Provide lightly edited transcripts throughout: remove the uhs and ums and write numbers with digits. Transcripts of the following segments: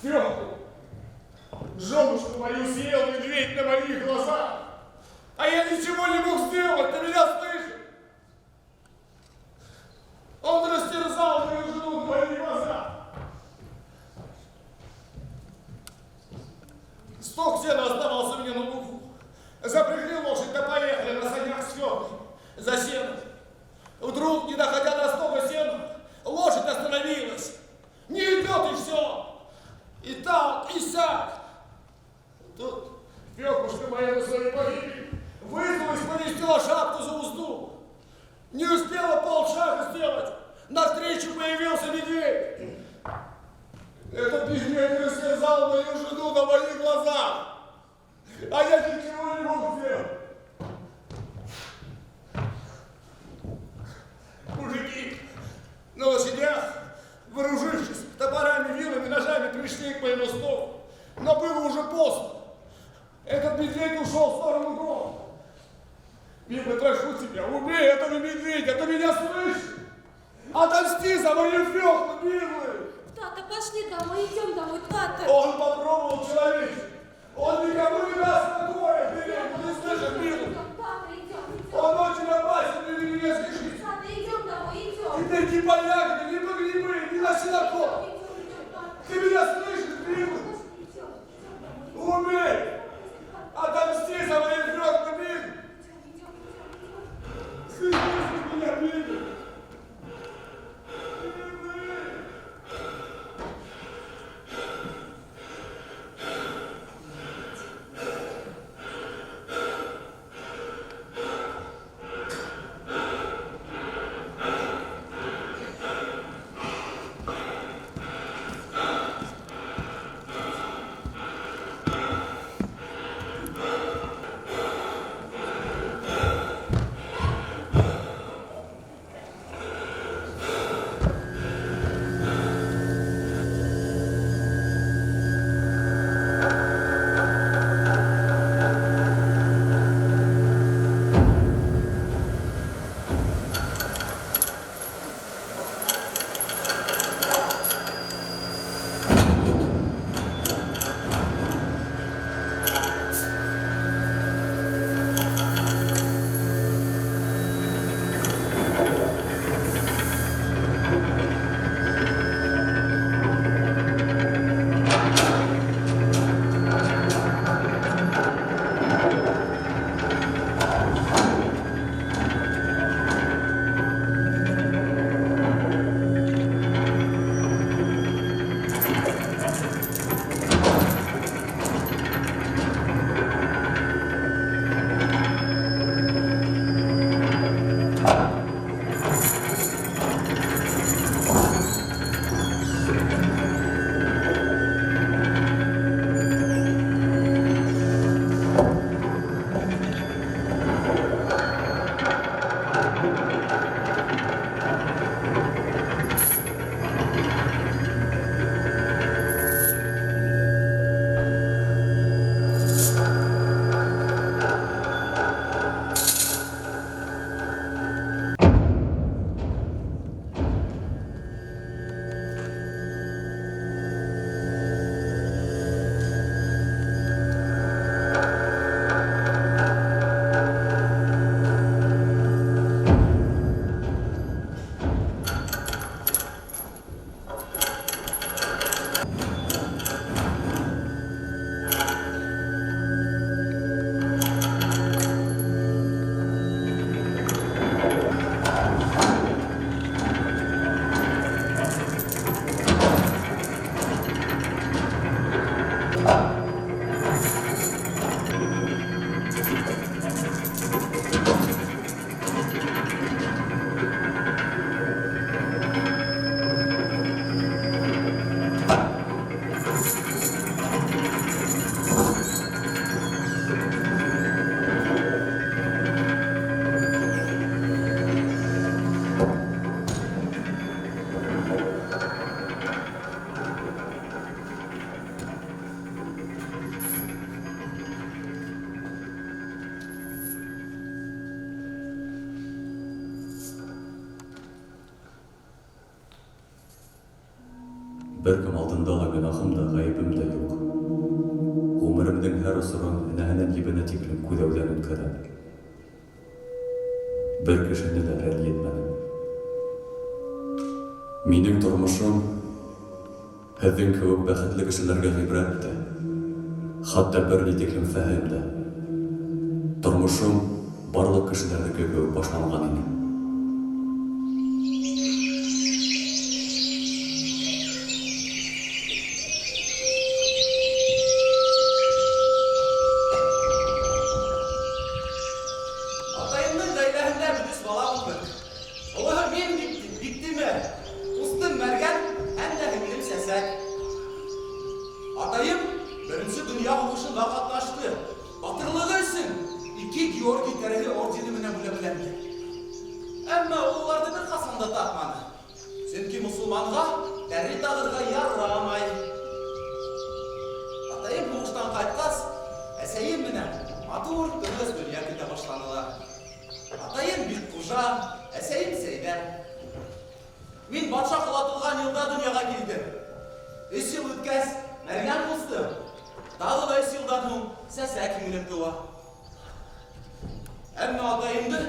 Фёклу, женушку мою съел медведь на моих глазах. А я ничего не мог сделать, ты меня слышишь? Он растерзал мою жену на моих глазах. Сток сена оставался у меня на лугу. Запрягли лошадь, да поехали на санях с Фёклой за сеном. Вдруг, не доходя до стога сена, лошадь остановилась. Не идет и все. И так, и сяк. Тут Фёклушка моя на своей погибели вызвалась повести лошадку за узду. Не успела полшага сделать. Навстречу появился медведь. Этот медведь растерзал мою жену на моих глазах. А я ничего не мог сделать. Мужики на лошадях, вооружившись топорами, вилами, ножами, пришли к моему столу. Но было уже поздно. Этот медведь ушел в сторону города. Милый, прошу тебя, убей этого медведя, ты меня слышишь? Отомсти за мою Фёклу, милый! Тата, пошли домой, идем домой, тата. Он попробовал человечек. Он никому не даст покоя, ты слышишь, милый? Тата, идем, идем. Он очень опасен для меня, слышишь? Тата, идем домой, идем. Теперь ни по ягоды, ни по грибы, ни на сенокос. Идем, идем, тата. Ты меня слышишь, милый? Пошли, идем, идем домой. Убей! Отомсти за мою Фёклу, милый! Идем, идем, идем, идем. Слышишь меня, милый? Милый! Бер кем алдында ла гонаһым да, ғәйебем дә юҡ. Ғүмеремдең һәр осорон энәһенән ебенә тиклем күҙәүҙән үткәрәм. Бер кешене лә рәнйетмәнем. Минең тормошом һеҙҙең кеүек бәхетле кешеләргә ғибрәт тә, хатта бер ни тиклем фәһем дә. Тормошом барлыҡ кешеләрҙеке кеүек башланған ине. Атайымның гаиләһендә без өч бала булдык. Олыһы мин Биктимер, дустым Мәргән һәм дә һеңлем Сәсәк. Атайым Беренче дөнья һугышында катнашты. Батырлыгы өчен ике Георгий тәреле ордены менән бүләкләнде. Әмма ул аларны беркайчан да такмады. Чөнки мусульманга тәре тагырга ярамай. Атайым һугыштан кайткач, әсәем менән матур тыныч дөнья көтә башланылар. Атайым Бикхужа, әсәем Сәйдә. Мин батша ҡолатылған йылда донъяға килдем. 3 йыл үткәс, Мәргән кустым. Тағы ла 3 йылдан һуң Сәсәк һеңлем тыуа. Әммә атайымды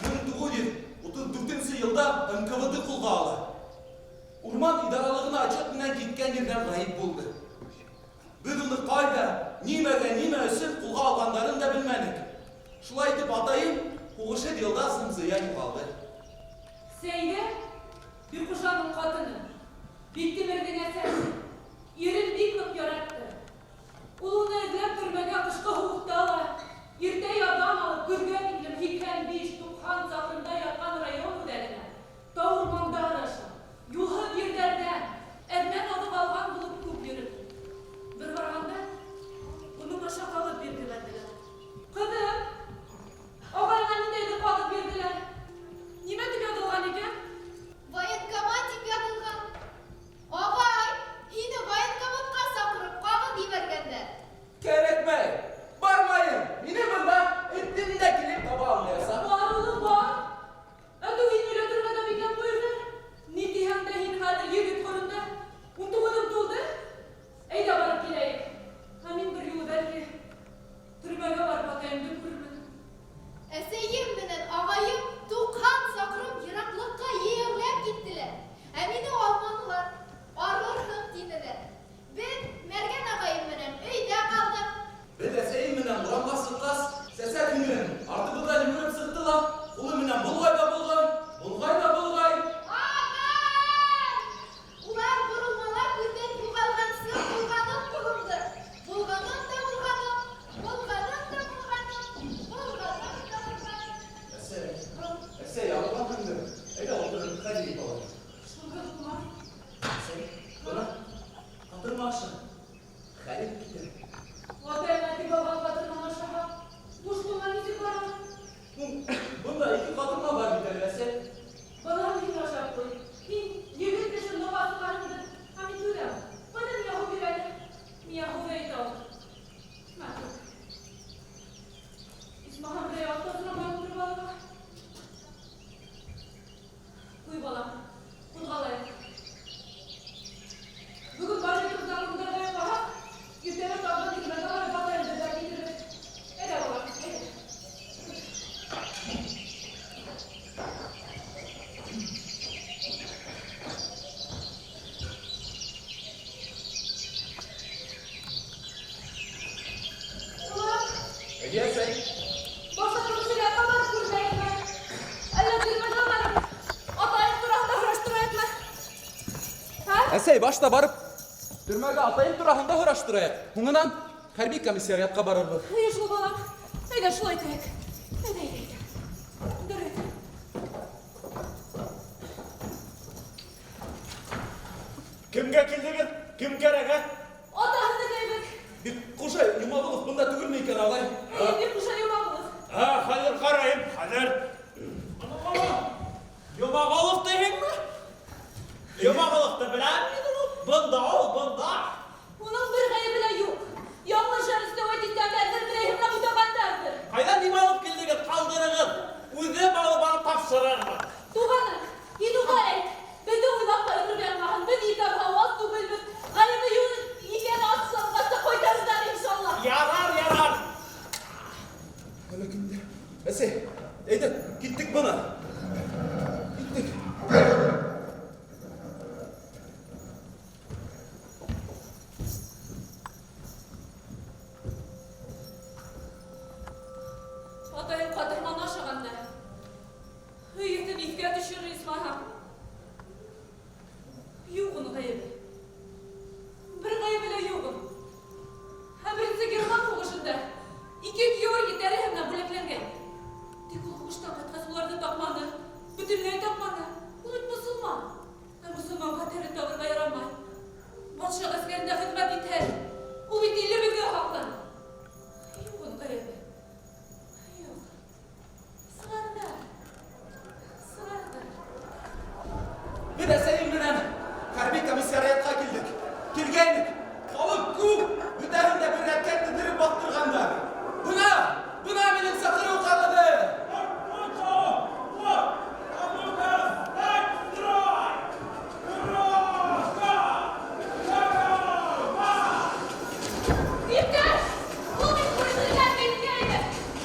1934 йылда НКВД ҡулға ала. Урман идаралығына отчет менән киткән ерҙән ғәйеп булды. Беҙ уны ҡайҙа, нимәгә, нимә өсөн ҡулға алғандарын да белмәнек. Шулай итеп атайым һуғышһыҙ йылда зым-зыя юғалды. Сәйҙә, Бикхужаның ҡатыны, Биктимерҙең әсәһе, ирен бик ныҡ яратты. Ул уны эҙләп төрмәгә ҡышҡы һыуыҡта ла, иртә яҙҙан алып көҙгә тиклем 85-90 саҡрымда ятҡан район үҙәгенә, тау урмандар аша, юлһыҙ ерҙәрҙән, әрмән аҙыҡ алған булып күп йөрөп. Бер барғанда уның аша ҡағыҙ бирҙеләр. Ҡыҙым, ағайыңа ниндәйҙер ҡағыҙ бирҙеләр. Нимә тип яҙылған икән? Военкомат дип яҙылған. Ағай, һине военкоматҡа саҡырып ҡағыҙ ебәргәндәр. Кәрәкмәй, бармайым. Мине бында этем дә килеп таба алмаясаҡ. Бар, улым, бар. Әтеү һин өйрәтергә лә бикләп ҡуйырҙар. Ни тиһәң дә һин хәҙер егет ҡоронда. 19-ың тулды. Әйҙә барып киләйек. Ә мин бер юлы бәлки төрмәгә барып атайымды күрермен. Әсәйем менән ағайым 90 саҡрым йыраҡлыҡҡа йәйәүләп киттеләр. Ә мине алманылар, арырһың тинеләр. Беҙ Мәргән ағайым менән өйҙә ҡалдыҡ. Беҙ әсәйем менән урамға сыҡҡас, Сәсәк һеңлем артыбыҙҙан йүгереп сыҡты ла, ҡулы менән болғай ҙа болғай, болғай ҙа болғай. Ағай! Улар боролмала күҙҙән юғалғансы болғаным ҡулымды. Болғаным да болғаным, болғаным да болғаным, болғаным да болғаным. Әсәй, әсәй, арығанһыңдыр. Әйҙә ултырып хәл йыйып алайыҡ. Шул ҡыҙ Әсәй, бына ҡатырма аша. Хәлең китер. Атайыңа тип алған ҡатырманы ашаһа, буш ҡулға нисек барам? Ну, бында ике ҡатырма бар бит әле, әсәй. Балаһын һин ашап ҡуй. Һин егет кеше ныҡ асыҡҡанһыңдыр. Ә мин түҙәм. Ҡайҙан миңә һыу бир әле? Миңә һыу ҙа итә ул. Мә, тот. Исмаһам берәй ат та сорамай ултырып алырға. Ҡуй, балам, ҡуҙғалайыҡ. Бөгөн бар ятыбыҙҙан урындарға йоҡлаһаҡ, иртәгә таңдан тирмәгә барып атайымды эҙләп китербеҙ. Әйҙә, балам, әйҙә. Улым, Эйе, әсәй. башта комиссариатҡа барып күренәйекме? Әллә төрмәгә барып, атайым тураһында һораштырайыҡмы? Һә? Әсәй, башта барып төрмәгә атайым тураһында һораштырайыҡ. Һуңынан хәрби комиссариатҡа барырбыҙ. Эйе шул, балам. Әйҙә, шулай итәйек. Әйҙә, әйҙә, әйҙә. Дөрөҫ. Кемгә килдегеҙ? Кем кәрәк, ә? Атаһын эҙләйбеҙ. Бикхужа Йомағолов бында түгелме икән, ағай? Эйе, Бикхужа Йомағолов. Ә, хәҙер ҡарайым, хәҙер. Йомағолов тиһеңме? Йомағоловты беләм мин ул. Бында ул, бында. Уның бер ғәйебе лә юҡ. Яңылыш арестовать иткәндәрҙер, берәйһе менән бутағандарҙыр. Ҡайҙан нимә алып килдегеҙ? Ҡалдырығыҙ. Үҙем алып барып тапшырырмын. Туғаным, һин уға әйт. Беҙҙе уйлап ҡайғырып ятмаһын. Беҙ икәү һауал түгелбеҙ. Хәрби комиссариатҡа килдек. Килгәйнек. Халыҡ күп, бөтәһен дә бер рәткә теҙҙереп баҫтырғандар. Бына, бына минең саҡырыу ҡағыҙы. Иптәш! Ул бит күршеләргә киткәйне.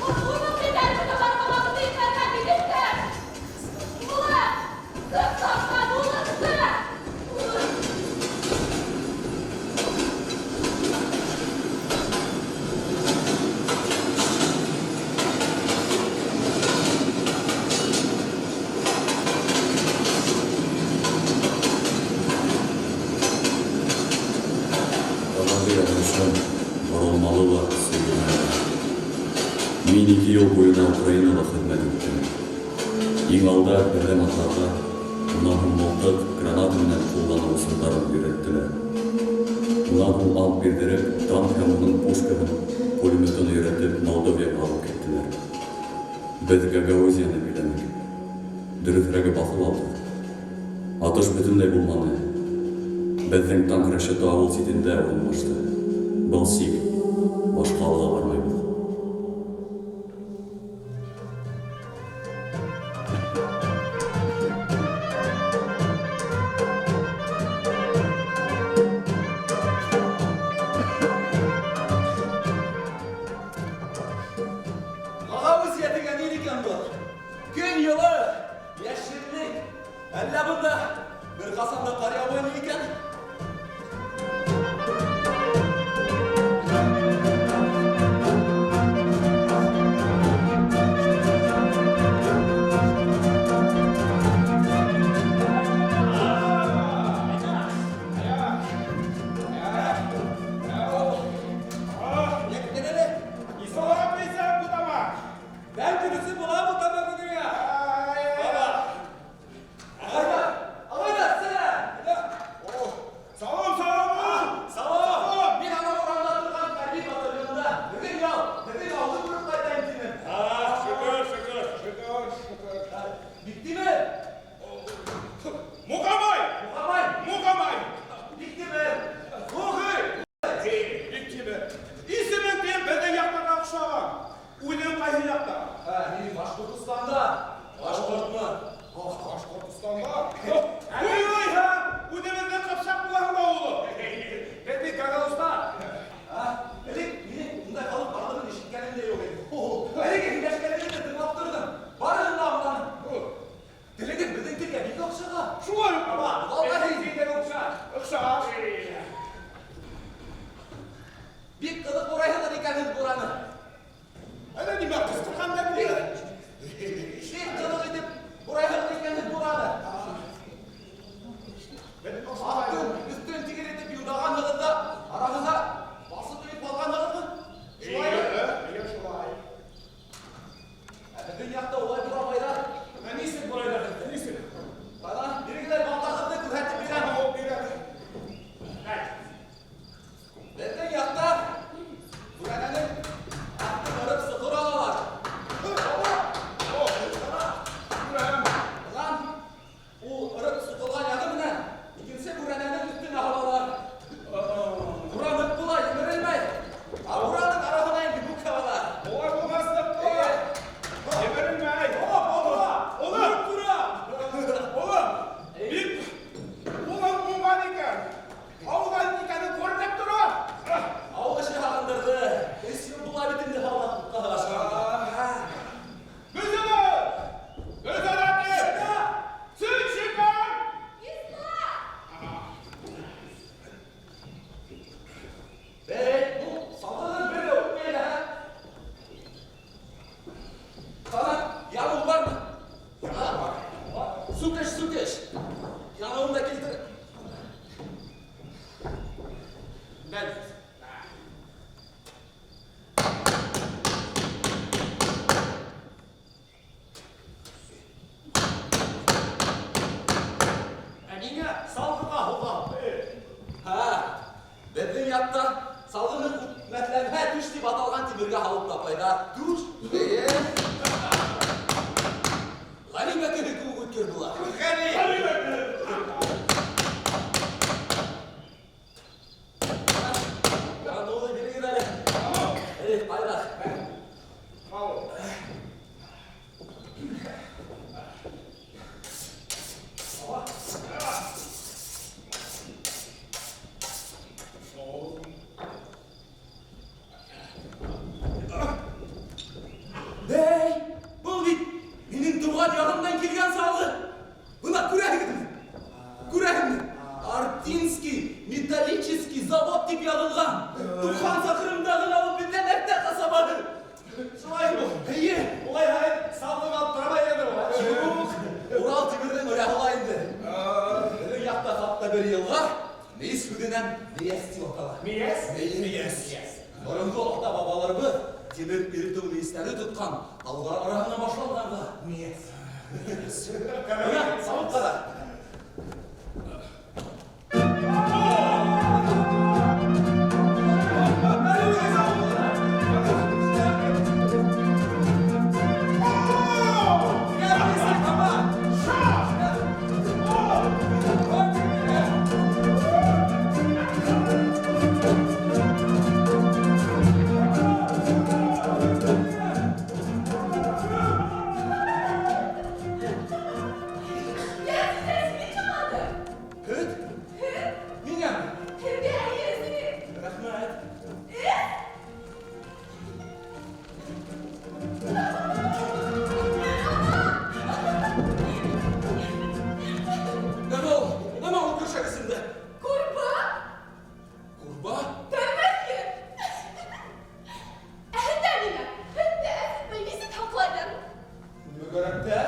Ул уның телдәрен табарга вакыты итмәгән бит, иптәш! Улы! Кем тапкан улыңды? Улы! Талантлы язмышым боролмалы ла, сөйгәнле лә. Мин ике ел буена Украинада хезмәт иттем. Иң алда бердәм атларга, уннан һуң мылтык, граната менән куллану ысулдарын өйрәттеләр. Уннан һуң ант бирҙереп, танк һәм уның пушкаһын, пулеметын өйрәтеп, Молдовияға алып киттеләр. Беҙ Гагаузияны биләнек. Дөрөҫөрәге, баҫып алдыҡ. Атыш бөтөнләй булманы. Беҙҙең танк расчеты ауыл ситендә урынлашты. Был сик, башҡа алға бармайбыҙ. Гагаузия дигән ил икән был. Көн йылы, йәшеллек. Әллә бында бер ҡасан да ҡар яумай икән? Бәлки дөрөҫө була был тамаҡ үҙеңә. Баба. Ағайҙар, ағайҙар, сәләм. Салам, салам! Салам. Мин ана урамда торған хәрби батальонда. Бөгөн ял, беҙҙең ауылды күреп ҡайтайым тинем. Шөкөр, шөкөр, шөкөр, шөкөр. Биктимер. Муҡамай! Муҡамай. Муҡамай! Биктимер. Уғый! Биктимер. Исемең тим беҙҙең яҡтарға оҡшаған. Үҙең ҡайһы яҡта? Ә, мин Башҡортостанда. Башҡортмон. Башҡортостанда. Уй, уй, һа! Үҙебеҙҙең ҡыпсаҡ булаһың да, улым. Беҙ бит гагауздар. Ә, элек минең ундай халыҡ барлығын ишеткәнем дә юҡ ине. Әлеге һөйләшкәнегеҙҙе тыңлап торҙом. Барыһын да аңланым. Телегеҙ беҙҙең телгә бик оҡшаған. Шулай уҡ. Валлаһи. Оҡшаш. Оҡшаш. Бик ҡыҙыҡ бурайһығыҙ икән һеҙ бураны. Әллә нимә ҡысҡырған да булды. Бик ҡыҙыҡ итеп бурайһығыҙ икән һеҙ бураны. Аттың өҫтөн тигеҙ итеп юндағанһығыҙ ҙа, араһына баҫып өйөп алғанһығыҙмы? Шулаймы? Эйе, шулай. Ә беҙҙең яҡта улай бурамайҙар. Ә нисек бурайҙар һеҙҙә? Нисек? Ҡана, бирегеҙ әле балтағыҙҙы күрһәтеп бирәм. Ау, бирәм. Беҙҙең яҡта бүрәнәнең аҫтын ырып соҡор алалар. Күрәм. Унан ул ырып соҡолған яғы менән икенсе бүрәнәнең өҫтөнә һалалар. Бура ныҡ була, емерелмәй. Ә бураның араһына инде мүк һалалар. Улай булғас ныҡ була. Емерелмәй. Улым, улым, бик улың уңған икән. Ауылдан икәне күренеп тора. Ауыл эше һағындырҙы. Өс йыл була бит инде һалдат ҡуҡҡаһы. Гөлзада! Гөлзада ти! Сөт шикәр! Исла! Бей, был салғының бер ҙә үтмәй ҙә, һә? Ҡана, яныу бармы? Бар. Сүкеш, сүкеш. Яныуын да килтер. Бәл. Ә ниңә салғыға һуға? Һә, беҙҙең яҡта салғыны үтмәҫләнһә түш тип аталған тимергә һалып тапайҙар. Түш? Эйе. Ғәли бәкеһе кеүек үткер була. Ғәли! Урал дип язылган. 90 чакрымда гына ул бездән Әптә касабасы. Шулаймы? Әйе. Улай саулык аптырамай инде ул. Юк, Урал тимернең өрәгы инде. Безнең якта хатта бер елга Мейес сүзеннән Мияс дип атала. Мияс? Әйе. Мияс. Борынгы ата-бабаларыбыз тимер эретү мейесләре тоткан таулар арасына башланган да. Мияс. Менә, савыт кара. Я сезгә сөт чыгарды. Һөт? Миңәме? Һеҙгә, әйе, үҙегеҙ. Рәхмәт. Нәмә ул? Нәмә ул көршәгесендә? Курпы, Курба? тәмәке. Ә һеҙҙә нимә? Һеҙҙә әсетмәй нисек һаҡлайҙар? Мөгәрәктә?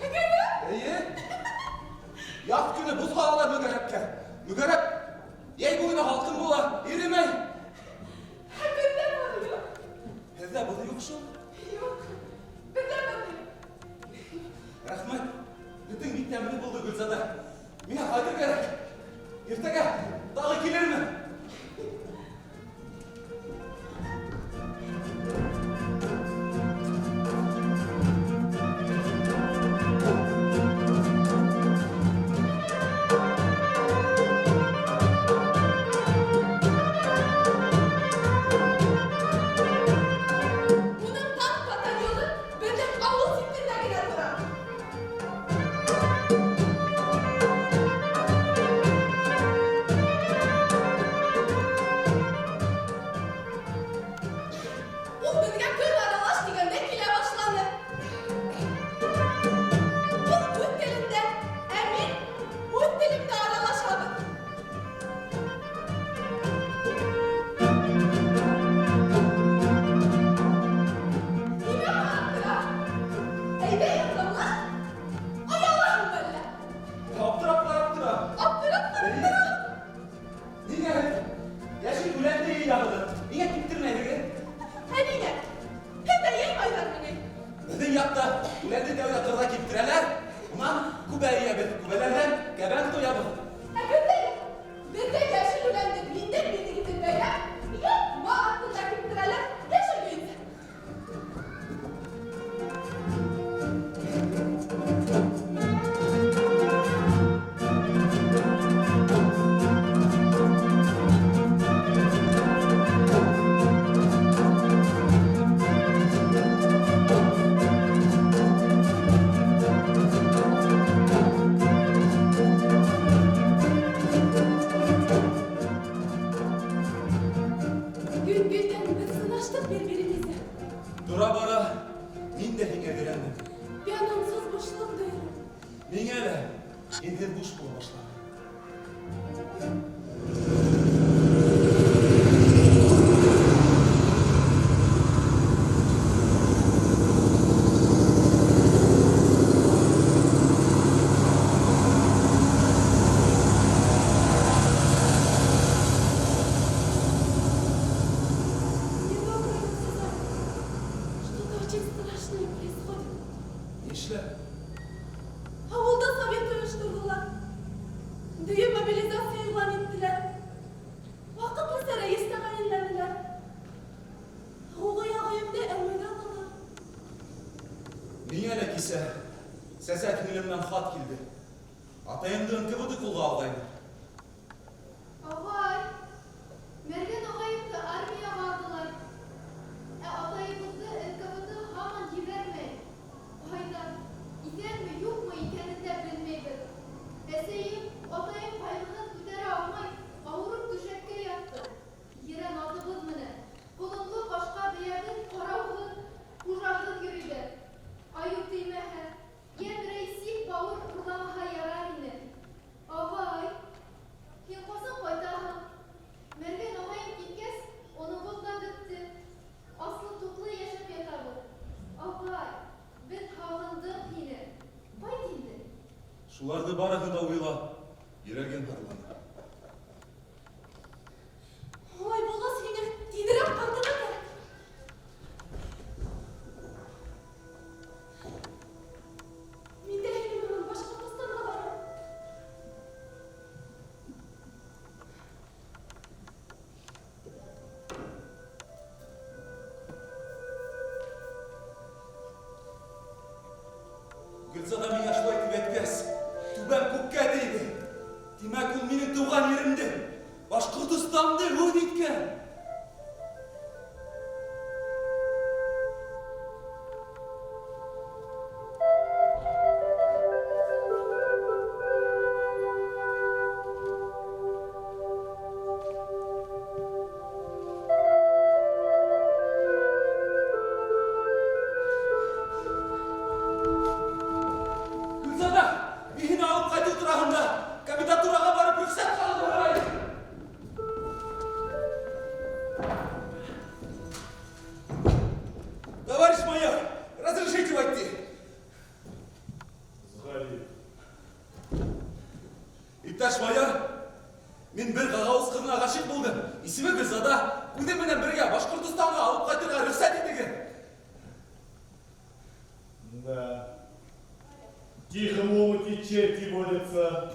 Мөгәрәк? Әйе. Яҙ көнө боҙ һалалар мөгәрәккә. Мөгәрәк йәй буйына һалҡын була, иремәй. Ә беҙҙә боҙ юҡ. Һеҙҙә боҙ юҡ шул. Юҡ. Беҙҙә боҙ юҡ. Рәхмәт. Һөтөң бик тәмле булды, Гөлзада. Миңә ҡайтыр кәрәк. Иртәгә тағы килермен. Уның танк батальоны беҙҙең ауыл ситендә генә тора. Ул беҙгә көн аралаш тигәндә килә башланы. Ул үҙ телендә, ә мин үҙ телемдә аралашабыҙ. Нимә ҡарап тора? Әйҙә яҡынлаш. Оялаһыңмы әллә? Аптырап ҡарап тора. Аптырап ҡарап тора. Ниңә һеҙ? Йәшел үләнде йыяһығыҙ. Ниңә киптермәйһегеҙ? Ә ниңә? Һеҙҙә йыймайҙармы ни? Беҙҙең яҡта үләнде тәүҙә ҡырҙа киптерәләр. Унан күбә йыябыҙ. Күбәләрҙән кәбән ҡоябыҙ. Ә беҙҙә юҡ. Беҙҙә йәшел үләнде мендәр-мендәр итеп бәйләп, япма аҫтында киптерәләр, йәшел көйөнсә. Көн көндән беҙ сынаштыҡ бер-беребеҙҙе. Тора-бара мин дә һиңә өйрәндем. Мин унһыҙ бушлыҡ тойҙом. Миңә лә һинһеҙ буш була башланы. Недоброе сказать. Что-то очень страшное происходит. Нишләп? Ауылда совет ойошторҙолар. Дөйөм мобилизация иғлан иттеләр. Ваҡытлыса рәйес тәғәйенләнеләр. Ғуғай ағайымды әүәлгә алдылар. Миңә лә кисә Сәсәк һеңлемдән хат килде. Атайымды НКВД ҡулға алғайны. Ағай, Мәргән ағайымды армияға алдылар. Ә атайыбыҙҙы НКВД һаман ебәрмәй. Ҡайҙа, иҫәнме, юҡмы икәнен дә белмәйбеҙ. Әсәйем, атайым ҡайғыһын күтәрә алмай, ауырып түшәккә ятты. Ерән атыбыҙ менән ҡолонло ҡашҡа бейәбеҙ ҡарауһыҙ, хужаһыҙ йөрөйҙәр. Айыу теймәһә, йә берәй сит бауыр урламаһа ярар ине. Ағай, һин ҡасан ҡайтаһың? Мәргән Боларҙы барыһы да уйла, йөрәгем һыҙлана. Улай булғас, һиңә тиҙерәк ҡайтырға кәрәк. Мин дә һинең менән Башҡортостанға барам. Гөлзада миңә шулай тип әйткәс, түбәм күккә тейҙе. Тимәк, ул минең тыуған еремде, Башҡортостанды үҙ иткән. Гөлзада, мин һине алып ҡайтыу тураһында комендатураға барып рөхсәт алып барайым. Товарищ майор, разрешите войти? Заходи. Иптәш майор, мин бер гагауз ҡыҙына ғашиҡ булдым. Исеме Гөлзада. Үҙем менән бергә Башҡортостанға алып ҡайтырға рөхсәт итегеҙ. Да. В тихом омуте черти водятся.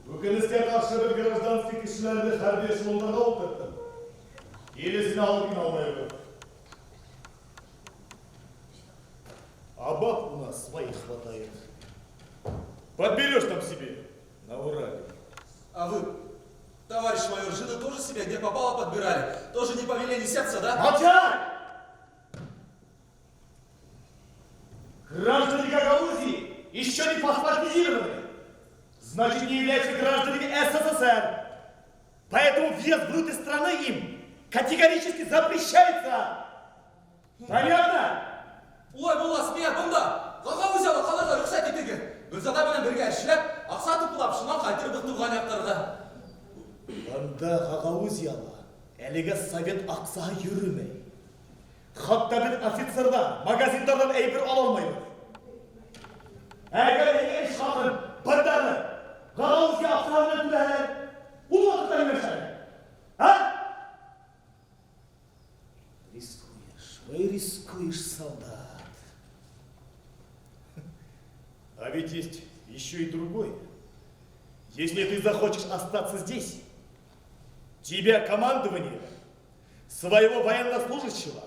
Үкенескә ҡаршы бер гражданский кешеләрҙе хәрби эшелондарға ултырттым. Киресен алып инә алмайбыҙ. А баб у нас своих хватает. Подберешь там себе на Урале. А вы, товарищ майор, жены тоже себе где попало подбирали? Тоже не по велению сердца, да? Молчать! Граждане Гагаузии еще не паспортизированы. Значит, не являются гражданами СССР. Поэтому въезд внутрь страны им категорически запрещается. Понятно? Улай булғас, миңә бында Гагаузияла ҡалырға рөхсәт итегеҙ. Гөлзада менән бергә эшләп, аҡса туплап, шунан ҡайтырбыҙ тыуған яҡтарға. Бында Гагаузияла әлегә совет аҡсаһы йөрөмәй. Хатта беҙ офицерҙар магазиндарҙан әйбер ала алмайбыҙ. Әгәр һиңә эш хаҡын бындағы Гагаузия аҡсаһы менән түләһәләр, ул ваҡытта нимә эшләргә? А? Рискуешь, ой, рискуешь, солдат. А ведь есть еще и другое. Если ты захочешь остаться здесь, тебя командование своего военнослужащего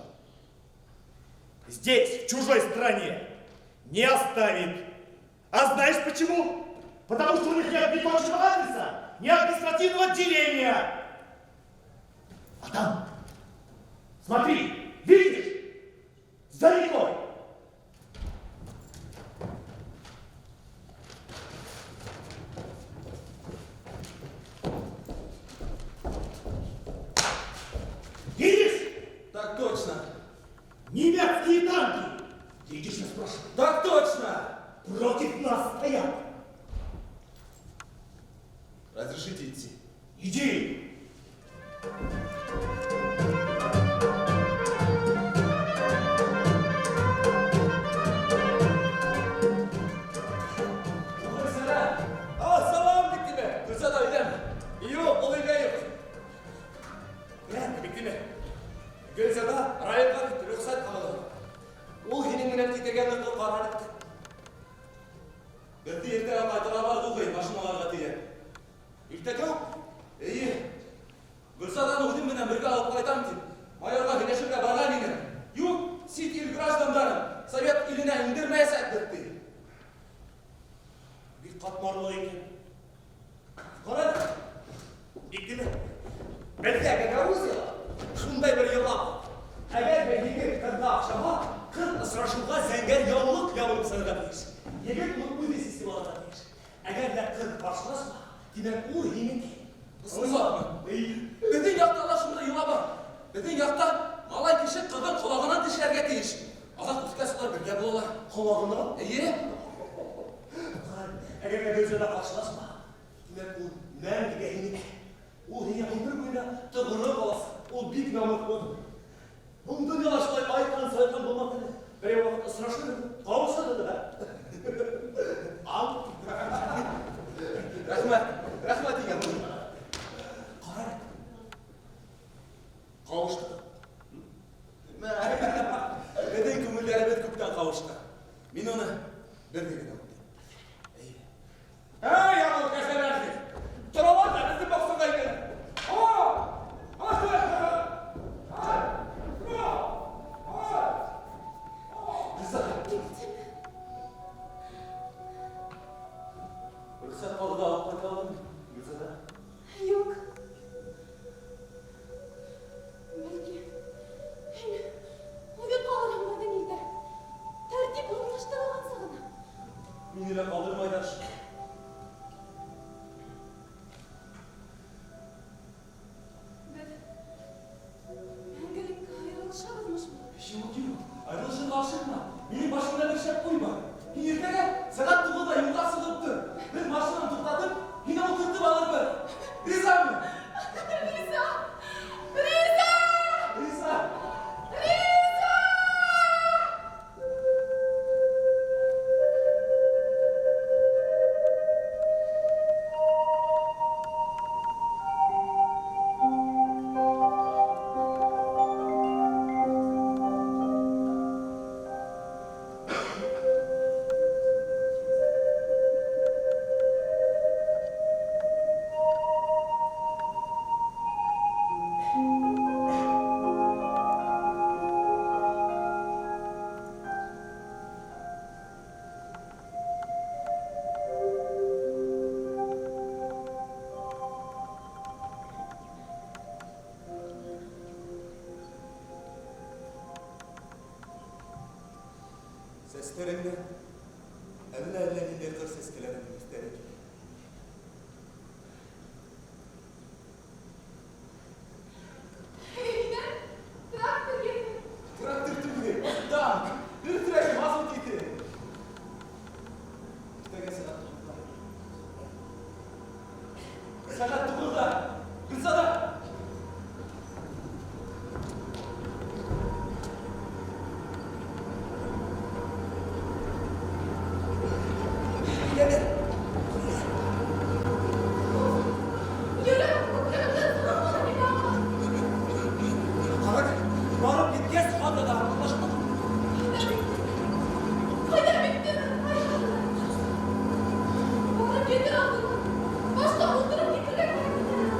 здесь, в чужой стране, не оставит. А знаешь почему? Потому что у них нет ни точного адреса, ни административного отделения. А там, смотри, видишь, за рекой. Видишь? Так точно. Немецкие танки. Видишь, я спрашиваю? Так точно. Против нас стоят. Разрешите идти? Иди. Гөлзада. А, салам, Биктимер. Гөлзада өйҙәме? Юҡ, ул өйҙә юҡ. Йә, Биктимер. Гөлзада районға китте, рөхсәт алды. Ул һинең менән китергә ныҡлы ҡарар итте. Беҙҙе иртәгә ҡайтаралар буғай, машиналарға тейәп. Иртәгә үк. Эйе. Гөлзаданы үҙем менән бергә алып ҡайтам тип, майорға һөйләшергә барған инем. Юҡ, сит ил граждандарын совет иленә индермәйәсәкбеҙ, ти. Бик ҡатмарлы икән. Ҡара, Биктимер. Беҙҙә Гагаузияла шундай бер йола бар. Әгәр ҙә егет ҡыҙға оҡшаһа, ҡыҙ осрашыуға зәңгәр яулыҡ ябынып сығырға тейеш. Егет уны үҙе сисеп алырға тейеш. Әгәр ҙә ҡыҙ ҡаршылашһа, тимәк, ул һинеке. Ысынлапмы? Эйе. Беҙҙең яҡта ла шундай йола бар. Беҙҙең яҡта малай кеше ҡыҙҙың ҡолағынан тешләргә тейеш. Аҙаҡ үҫкәс улар бергә булалар. Ҡолағынан? Эйе. Ҡара, әгәр ҙә Гөлзада ҡаршылашмаһа, тимәк, ул мәңгегә һинеке. Ул һиңә ғүмер буйына тоғро буласаҡ. Ул бик намыҫлы. Был донъяла шулай айҡан-сайҡан булмаҫ әле. Берәй ваҡыт осрашыр, ҡауышыр әле, ә? Рәхмәт, рәхмәт һиңә, мужик. Кара әле. Ҡауыштыҡ. Беҙҙең күңелдәребеҙ күптән ҡауышты. Мин уны бер генә үттем. Әйе. Эй, анау кәзәләр! Торалар да беҙҙең баҡсаға инәләр. Гөлзада. Рөхсәт ҡағыҙы алып ҡайта аламмы, Гөлзада? Юҡ. Бәлки, мин үҙе ҡалырһың беҙҙең илдә. Тәртип урынлаштырылғансы ғына. Мине лә ҡалдырмайҙар шул. Беҙ мәңгелеккә айырылышабыҙмы шулай? Юҡ, юҡ, айырылышырға ашыҡма. Минең башымда бер шәп уй бар. Һин иртәгә сәғәт 9-ҙа юлға сығып тор. Беҙ машинаны туҡтатып, һине ултыртып алырбыҙ. Ризамы? Риза! Риза! Риза! Риза! Сәстәреңдән әллә-әллә ниндәй ҡыр сәскәләренең еҫтәре килә. Әйҙә, трактор килде. Трактор түгел, танк. Дөрөҫөрәге, мазут еҫе. Иртәгә сәғәт 9-ҙа. Сәғәт 9-ҙа. Гөлзада! Йөрәк күкрәгемдән сығып китә. Ҡара, барып еткәс, хатта ла һаубуллаштыҡ. Ҡайҙа киттең? Барып етер алдынан. Башта ултырып китергә кәрәк.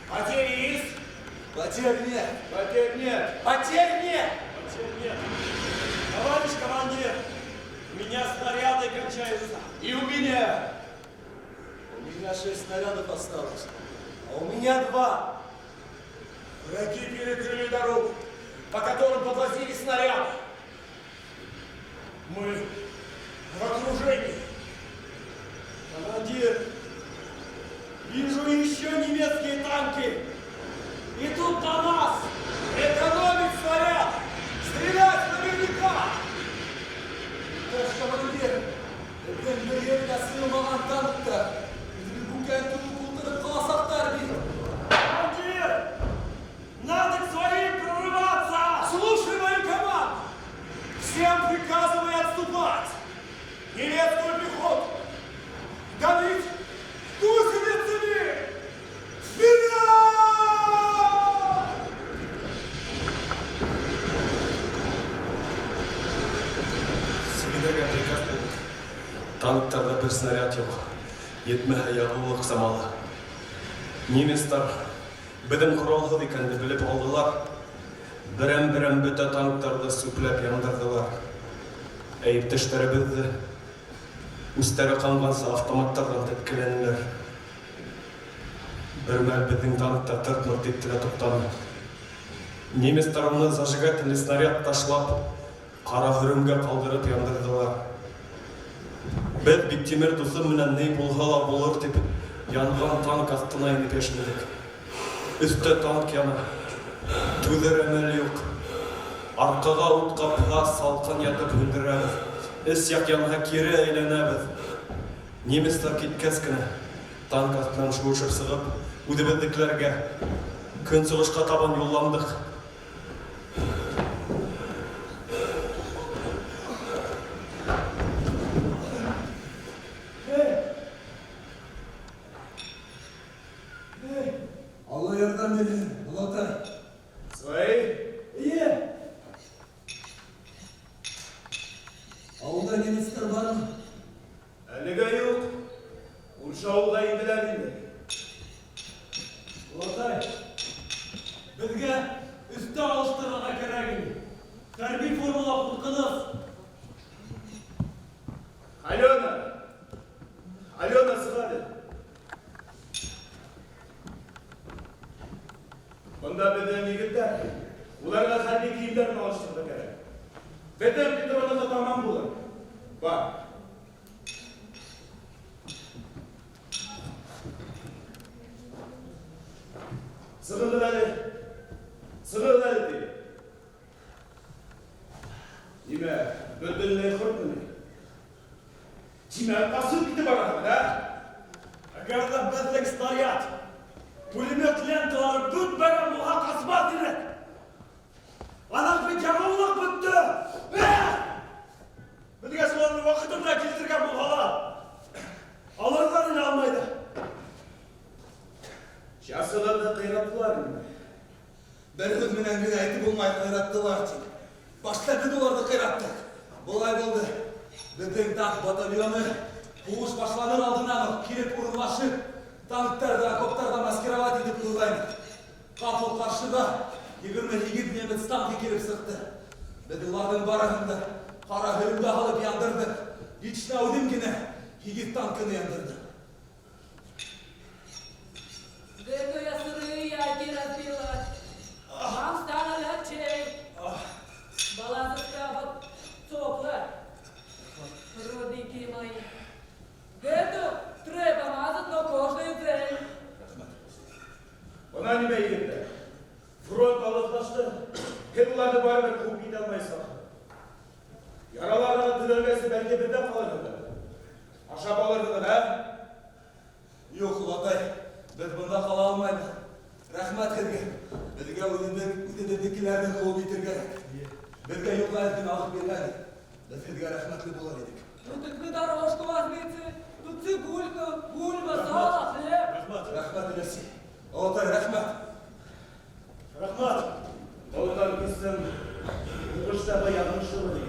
Потери есть? Потерь нет. Потерь нет. Потерь нет. Потерь нет. Товарищ командир, у меня снаряды кончаются. И у меня. У меня 6 снарядов осталось. А у меня 2. Враги перекрыли дорогу, по которым подвозили снаряды. Мы в окружении. Командир, вижу еще немецкие танки. Идут на нас. Экономить снаряд! Стрелять наверняка! Иптәш командир, беҙҙең бер ергә сыймаған танктар. Үҙе бүкән кеүек ултырып ҡаласаҡтар бит. Командир, надо к своим прорываться. Слушай мою команду! Всем приказывай отступать! Немецкую пехоту! Давить гусеницами! Вперед! Сигенергә приказ булды. Танктарҙа бер снаряд юҡ. Етмәһә яғыулыҡ самалы. Немецтар беҙҙең ҡоралһыҙ икәнде белеп алдылар. Берәм-берәм бөтә танктарҙы сүпләп яндырҙылар. Ә иптәштәребеҙҙе үстәре ҡанғансы автоматтарҙан тепкеләнеләр. Бер мәл беҙҙең танкта тырт-мырт итте лә туҡтаны. Немецтар уны зажигательный снаряд ташлап, ҡара һөрөмгә ҡалдырып яндырҙылар. Беҙ Биктимер дуҫым менән ни булһа ла булыр тип янған танк аҫтына инеп йәшендек. Өҫтә танк яна. Түҙер әмәл юҡ. Арҡаға ут ҡапһа, салҡан ятып һүндерәбеҙ. Эс яҡ янһа, кире әйләнәбеҙ. Немецтар киткәс кенә танк аҫтынан шыуышып сығып, үҙебеҙҙекеләргә көнсығышҡа табан юлландыҡ. Алла ярҙам бирһен, олатай. Свои? Эйе. Ауылда немецтар бармы? Әлегә юҡ. Күрше ауылға инделәр инде. Олатай, беҙгә өҫтө алыштырырға кәрәк ине. Хәрби формала ҡурҡыныс. Алена! Алена, сыҡ әле. Бында беҙҙең егеттәр. Уларға хәрби кейемдәрен алыштырырға кәрәк. Беҙҙең Петровнаға тамам булыр. Бар. Сығығыҙ әле. Сығығыҙ әле, ти. Нимә, бөтөнләй хөртмө ни? Тимәк, ҡасып китеп бараһың, ә? Әгәр ҙә беҙҙең снаряд, пулемет ленталары бөтмәгән булһа, ҡасмаҫ инек. Анаң бит яғыулыҡ бөттө. Беҙгә шуларҙы ваҡытында килтергән булһалар, алырҙар ине алмай ҙа. Часығыҙҙы ҡыйраттылар инде. Бер һүҙ менән генә әйтеп булмай ҡыйраттылар тип. Башта беҙ уларҙы ҡыйраттыҡ. Былай булды. Беҙҙең танк батальоны һуғыш башланыр алдынан уҡ килеп урынлашып, танктарҙы окоптарҙа маскировать итеп ҡуйғайны. Ҡапыл ҡаршыға 28 немец танкы килеп сыҡты. Беҙ уларҙың барыһын да ҡара һөрөмгә һалып яндырҙыҡ. Лично үҙем генә 8 танкыны яндырҙым. Где-то я сырые яйки разбила. Вам стало легче. Балазовка вот тепла. Родненькие мои. Где-то треба мазать на кожный день. Бына нимә, егеттәр. Фронт алыҫлашты. Һеҙ уларҙы барыбер ҡыуып китә алмайһығыҙ. Яраларығыҙ төҙәлгәнсе бәлки беҙҙә ҡалырһығыҙ. Ашап алырһығыҙ, ә? Юҡ, олатай, беҙ бында ҡала алмайбыҙ. Рәхмәт һеҙгә. Беҙгә үҙебеҙҙекеләрҙе ҡыуып етергә кәрәк. Беҙгә юлға әҙ алып биргән. Беҙ һеҙгә рәхмәтле булыр инек. Ну так вы дорожку возьмите. Тут цибулька, бульба, сало, хлеб. Рәхмәт. Рәхмәт, өләсәй. Олатай, рәхмәт. Рәхмәт. Был танкистың һуғыштағы яҙмышы ни?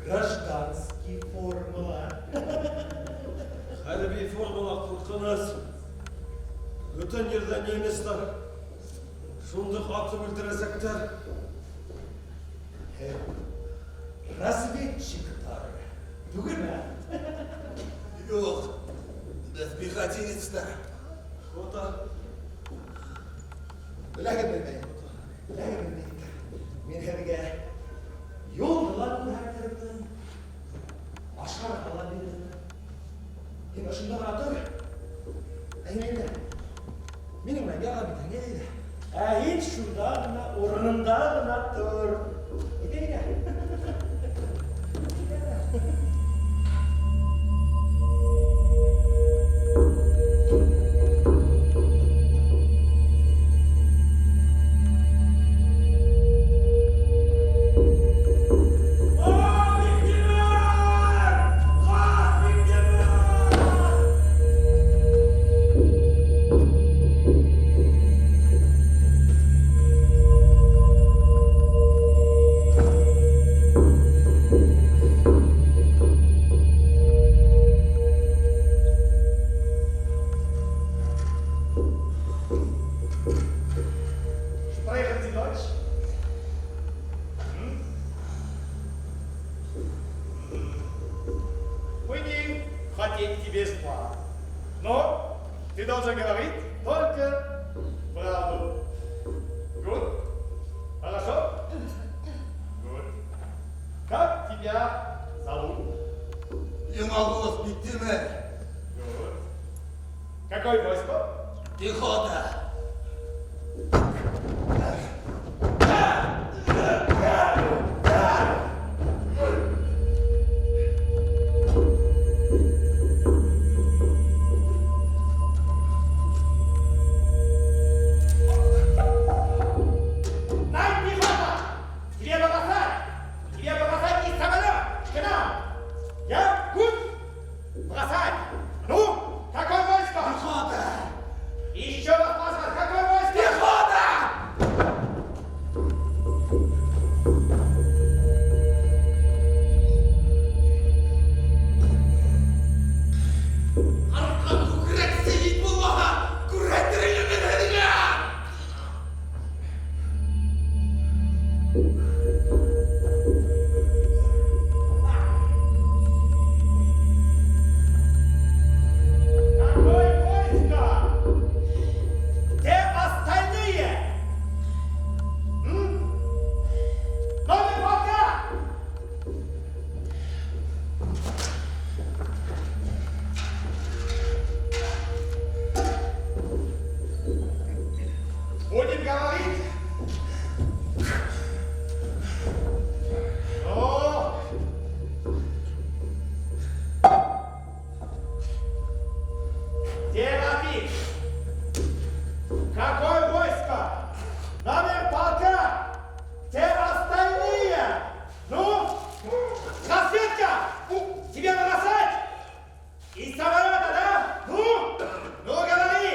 Гражданский формала. Хәрби формала куркыныч. Бөтен ерҙә немецтар. Шундуҡ атып үлтерәсәктәр. Разведчиктар. Түгелме? Юҡ, беҙ пехотинецтар. Пехота. Беләһегеҙ белмәйем. Беләһегеҙ белмәйем. Мин һеҙгә юлды ла күрһәтермен, ашарға ла бирермен. Һин ошонда ғына тор. Ә һин инде минең менән ярҙам итергә әйҙә. Ә һин шунда ғына, урыныңда ғына тор. Әйҙә, әйҙә. О, Биктимер! Ҡас, Биктимер! Sprechen Sie Deutsch? Hm? Мы не хотим тебе зла. Но ты должен говорить только правду. Gut? Хорошо? Gut. Как тебя зовут? Йомағолов Биктимер. Gut. Какой войско? Пехота. Nein, пехота! Тебе бросать! Тебе бросать из самолета! Genau! Ja, gut! Бросать! Ну, какой войско? Пехота. Еще раз бросать! Какой войско? Пехота! Арҡа күкрәк сәйет булмаһа, күрһәтер инем мин һеҙгә! Какой войско? Где остальные? М? Номер полка! Будем говорить? Ну? Где Рафик? Какое войско? Номер полка! Где остальные? Ну? Разведка! Тебе бросать? Из самолета, да? Ну? Ну, говори!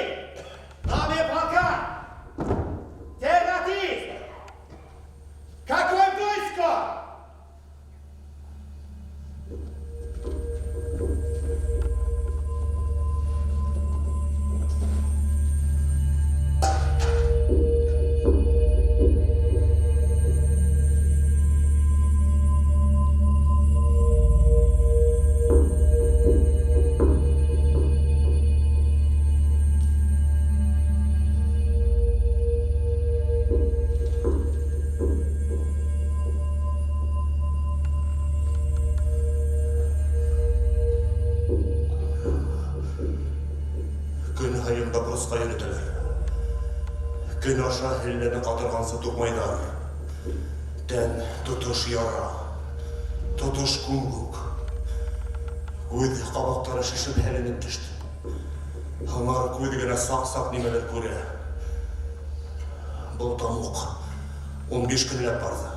Номер полка! Где радист? Какое войско? Көн һайын допросҡа йөрөтәләр. Көн аша һелләне ҡатырғансы туҡмайҙар. Тән тотош яра, тотош күк. Күҙ ҡабаҡтары шешеп һәленеп төштө. Һыңар күҙ генә саҡ-саҡ нимәлер күрә. Был тамуҡ 15 көнләп барҙы.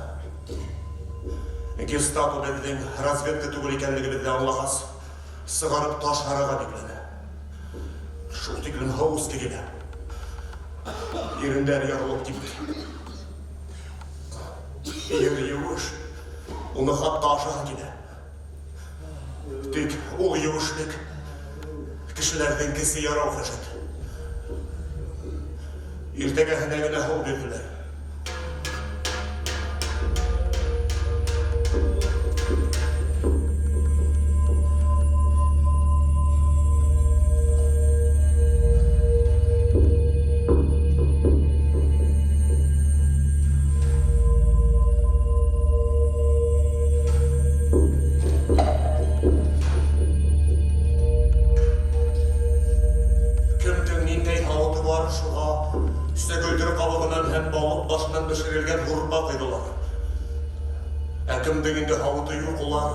Гестапо беҙҙең разведка түгел икәнлегебеҙҙе аңлағас, сығарып таш һарайға бикләне. Шул тиклем һыу эске килә. Ирендәр ярылып китте. Ер еүеш. Уны хатта ашағы килә. Тик ул еүешлек кешеләрҙең кесе ярау хәжәт. Иртәгәһенә генә һыу бирҙеләр. Кемдең ниндәй һауыты бар, шуға сөгөлдөр ҡабығынан һәм балыҡ башынан бешерелгән һурпа ҡойҙолар. Ә кемдең инде һауыты юҡ, улар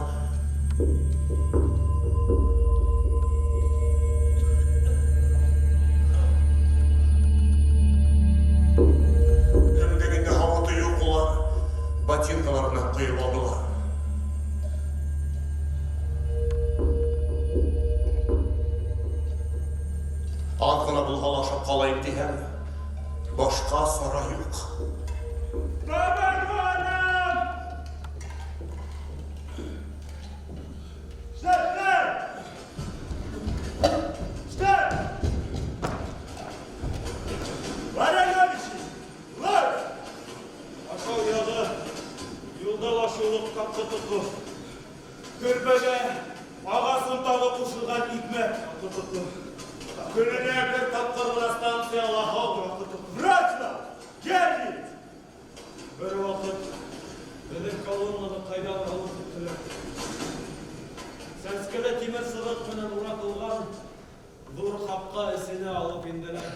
Кемдең инде һауыты юҡ, улар ботинкаларынан ҡойоп алдылар. Аҙ ғына булһа ла ашап ҡалайым тиһәң, башҡа сара юҡ. Бабайғаным! Штат! Штат! Варяговичи! Лар! Ашау яғы, юлда лашулыҡ тапты-тоҡо. Көрпәгә ағас онтағы ҡушылған икмәк тапты-тоҡо. Көнөнә бер тапҡыр ғына станцияла һыу. Врачла! Герли! Бер ваҡыт беҙҙең колоннаны ҡайҙалыр алып киттеләр. Сәнскеле тимер сыбыҡ менән уратылған ҙур ҡапҡа эсенә алып инделәр.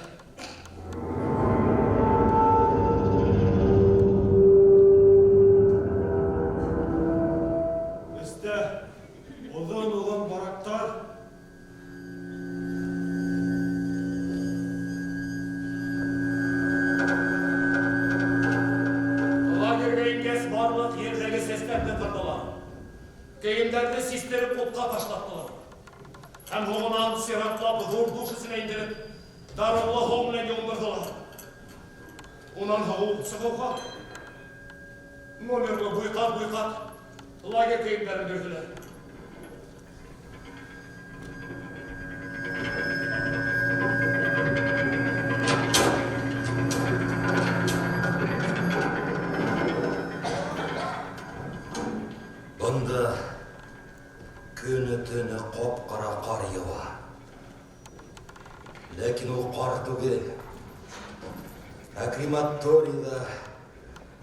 Өҫтә оҙон-оҙон барактар. Лагерға ингәс барлыҡ ерҙәге сәстәрҙе ҡырҙылар. Кейемдәрҙе систереп утҡа ташлаттылар. Һәм һуңынан сиратлап ҙур душ эсенә индереп, дарыулы һыу менән йыуындырҙылар. Унан һыу сығыуға номерлы буйҡат-буйҡат лагерь кейемдәрен бирҙеләр. Бында көнө-төнө ҡап-ҡара ҡар яуа. Ләкин ул ҡар түгел. Ә крематорийҙа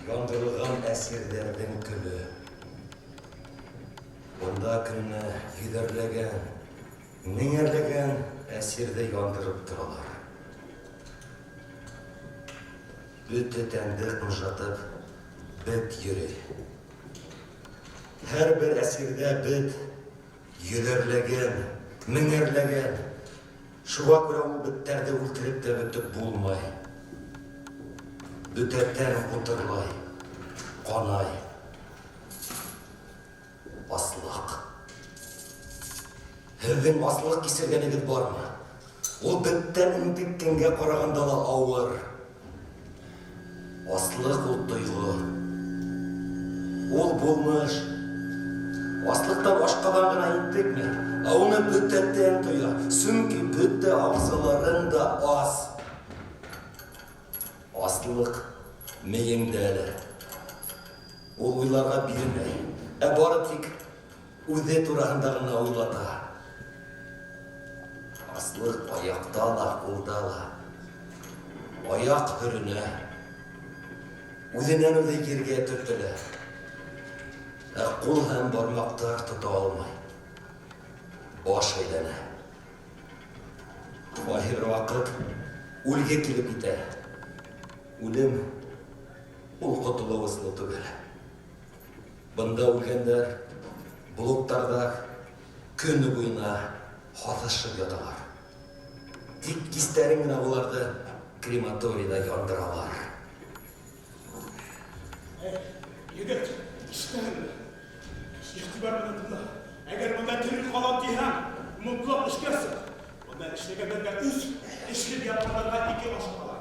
яндырылған әсирҙәрҙең көлө. Бында көнөнә йөҙәрләгән, меңәрләгән әсирҙе яндырып торалар. Бөтә тәнде ҡымшатып, бет йөрөй. Һәр бер әсирҙә бет йөҙәрләгән, меңәрләгән. Шуға күрә ул беттәрҙе үлтереп тә бөтөп булмай. Бөтә тән ҡутырлай, ҡанай. Аслыҡ. Һеҙҙең аслыҡ кисергәнегеҙ бармы? Ул беттән интеккәнгә ҡарағанда ла ауыр. Аслыҡ ул тойғо. Ул булмыш. Аслыҡтан ашҡаҙан ғына интекмәй, ә уны бөтә тән тоя, сөнки бөтә ағзаларың да ас. Аслыҡ мейеңдә лә. Ул уйларға бирмәй, ә бары тик үҙе тураһында ғына уйлата. Аслыҡ аяҡта ла, ҡулда ла. Аяҡ һөрөнә. Үҙенән үҙе ергә төртөлә. Ә ҡул һәм бармаҡтар тота алмай. Баш әйләнә. Ҡайһы бер ваҡыт үлге килеп етә. Үлем ул ҡотолоу ысулы түгел. Бында үлгәндәр блоктарҙа көнө буйына һаҫышып яталар. Тик кистәрен генә уларҙы крематорийҙа яндыралар. Егет, ишетәһеңме? Иғтибар менән тыңла. Әгәр бында тере ҡалам тиһәң, мотлаҡ эшкә сыҡ. Бында эшләгәндәргә өс, эшһеҙ ятҡандарға ике ашаталар.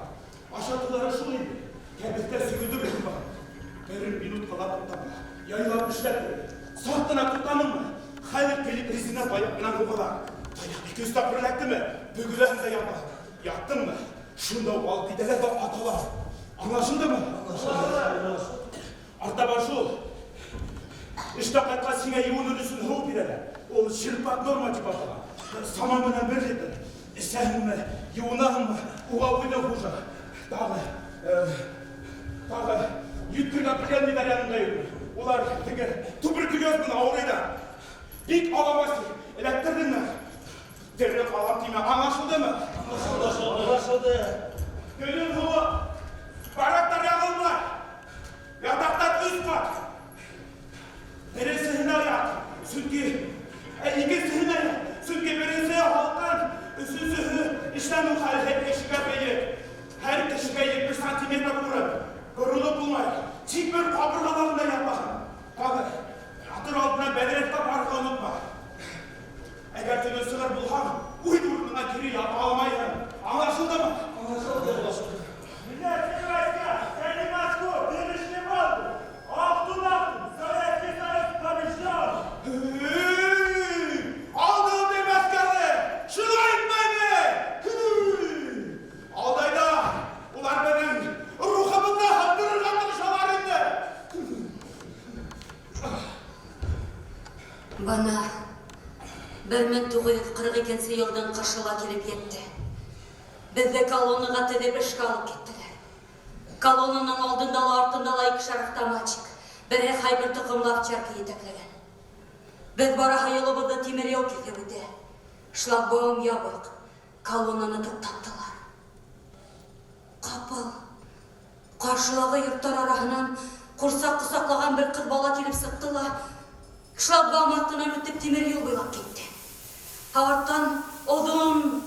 Ашатыулары шул инде. Кәбеҫтә сөгөлдөр һымаҡ. Бер минутҡа ла туҡтама. Яйлап эшләп йөрө. Саҡ ҡына туҡтаныңмы? Хәҙер килеп резина таяҡ менән һуғалар. Таяҡ ике-өс тапҡыр эләктеме, бөгөләһең дә ятаһың. Яттыңмы, шунда ук алып китәләр дә аталар. Аңлашылдымы? Аңлашылды. Артабан шул. Эштән кайткач сиңа юыныр өчен һу бирәләр. Ул черпак норма дип атала. Саман белән бер литр. Эчәһеңме, юынаһыңмы, уга үзең хуҗа. Тагы, тагы йөткергән пленныйлар янында йөрмә. Улар теге туберкулез белән авырыйлар. Бик аламас дип, эләктердеңме? Тере калам димә, аңлашылдымы? Аңлашылды. Аңлашылды. Көнем суык. Барактар ягылмай. Ятактан өс кат. Беренсеһенә ят, чөнки ә икенсеһенә ят, чөнки беренсеһе һалкын, өченчеһе эшләнү хәле һәр кешегә бәек. Һәр кешегә 70 сантиметр урын. Борылып булмай. Тик бер кабыргаларында гына ятмасын. Тагы, ятыр алдыннан бәдрәфкә барырга онытма. Әгәр төнен чыгыр булһаң, үз урыныңа кире ята алмайһың. Аңлашылдымы? Аңлашылды. Немецкий войска взяли Москву, перешли Волгу. Ахтун, ахтун, Советский Союз побежден! Алды ул Мәскәүне! Шуны әйтмәйме? Алдай да, улар безнең рухыбызны һындырырга тырышалар инде. Бына 1942 нче елның кышы ла килеп етте. Беҙҙе колоннаға теҙеп эшкә алып киттеләр. Колоннаның алдында ла, артында ла икешәр автоматчик, береһе Хайбер тоҡомло овчарка етәкләгән. Беҙ бараһы юлыбыҙҙы тимер юл киҫеп үтә. Шлагбаум ябыҡ, колоннаны туҡтаттылар. Ҡапыл ҡаршылағы йорттар араһынан ҡурсаҡ ҡосаҡлаған бер ҡыҙ бала килеп сыҡты ла, шлагбаум аҫтынан үтеп тимер юл буйлап китте. Ә арттан оҙон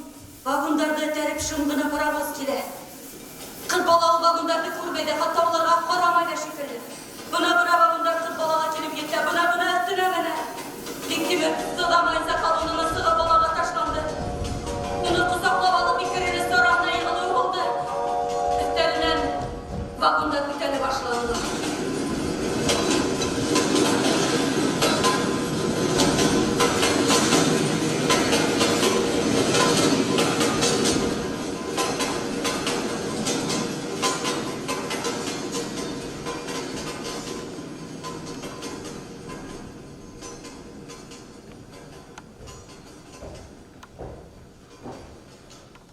вагондарҙы этәреп шым ғына паровоз килә. Ҡыҙ бала ул вагондарҙы күрмәй ҙә, хатта уларға ҡарамай ҙа шикелле. Бына-бына вагондар ҡыҙ балаға килеп етә, бына-бына өҫтөнә менә. Биктимер сыҙамайынса колоннанан сығып балаға ташланды. Уны ҡосаҡлап алып ике рельс араһына йығылыуы булды. Өҫтәренән вагондар күтәрелә башланылар.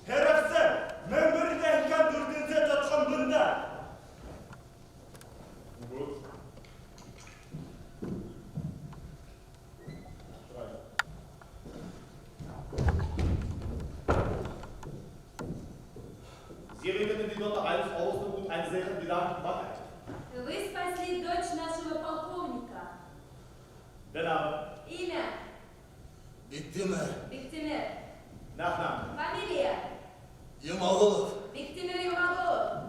Herr офицер, 1184 тоткын бында. Gut. Drei. Sie retteten die Tochter eines Obersten und einen sicheren Wahrheit. Вы спасли дочь нашего полковника. Der Name, Имя Биктимер Биктимер. Nachname, Фамилия Йомағолов. Биктимер Юмагулов.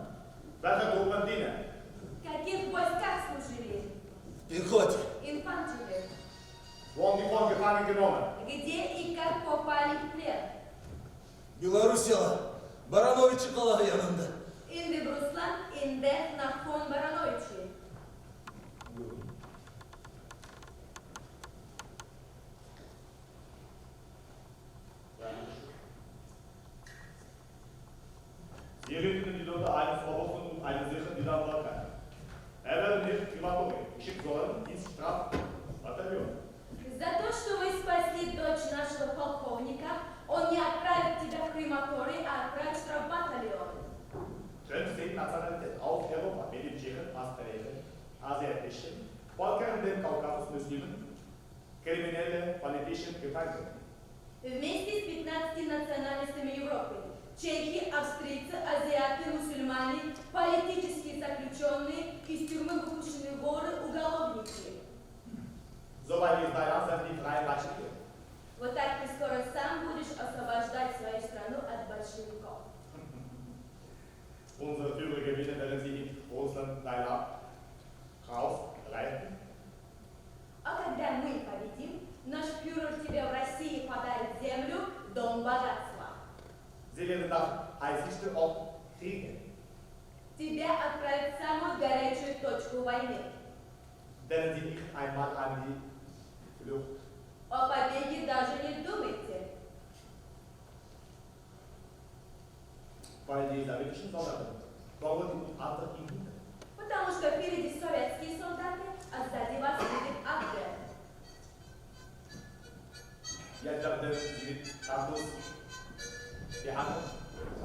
Welcher Truppen dienen? В каких войсках служили? Пехоте. Инфантили. Wurden die von gefangen genommen? Где и как попали в плен? Белоруссияла. Барановичи ҡалаһы янында. Инде Бруслан, инде Нахон Барановичи. Sie retteten die Tochter eines Obersten und einen sicheren Wahrheit. Er werde nicht Krematorium geschickt, sondern ins Strafbataillon. За то, что вы спасли дочь нашего полковника, он не отправит тебя в крематорий, а отправит в штрафбатальон. 15 Nationalität auf Europa mit den Tschechen, Österreichern, asiatischen, Völkern dem Kaukasus, Muslimen, Kriminelle, politischen Gefangenen. Вместе с 15 национальностями Европы. Чехи, австрийцы, азиаты, мусульмане, политические заключенные, из тюрьмы выпущенные воры, уголовники. Soweit ich weiß, sind die drei Beispiele. Вот так ты скоро сам будешь освобождать свою страну от большевиков. Unsere Führer gewinnen, werden sie in Russland rausreiten. А когда мы победим, наш фюрер тебе в России подарит землю, дом богатства. Sie werden nach heißeste Ort kriegen, Тебя отправят в самую горячую точку войны. denn sie nicht einmal an die Flucht. Потому что впереди советские солдаты, а сзади вас будет Абвер.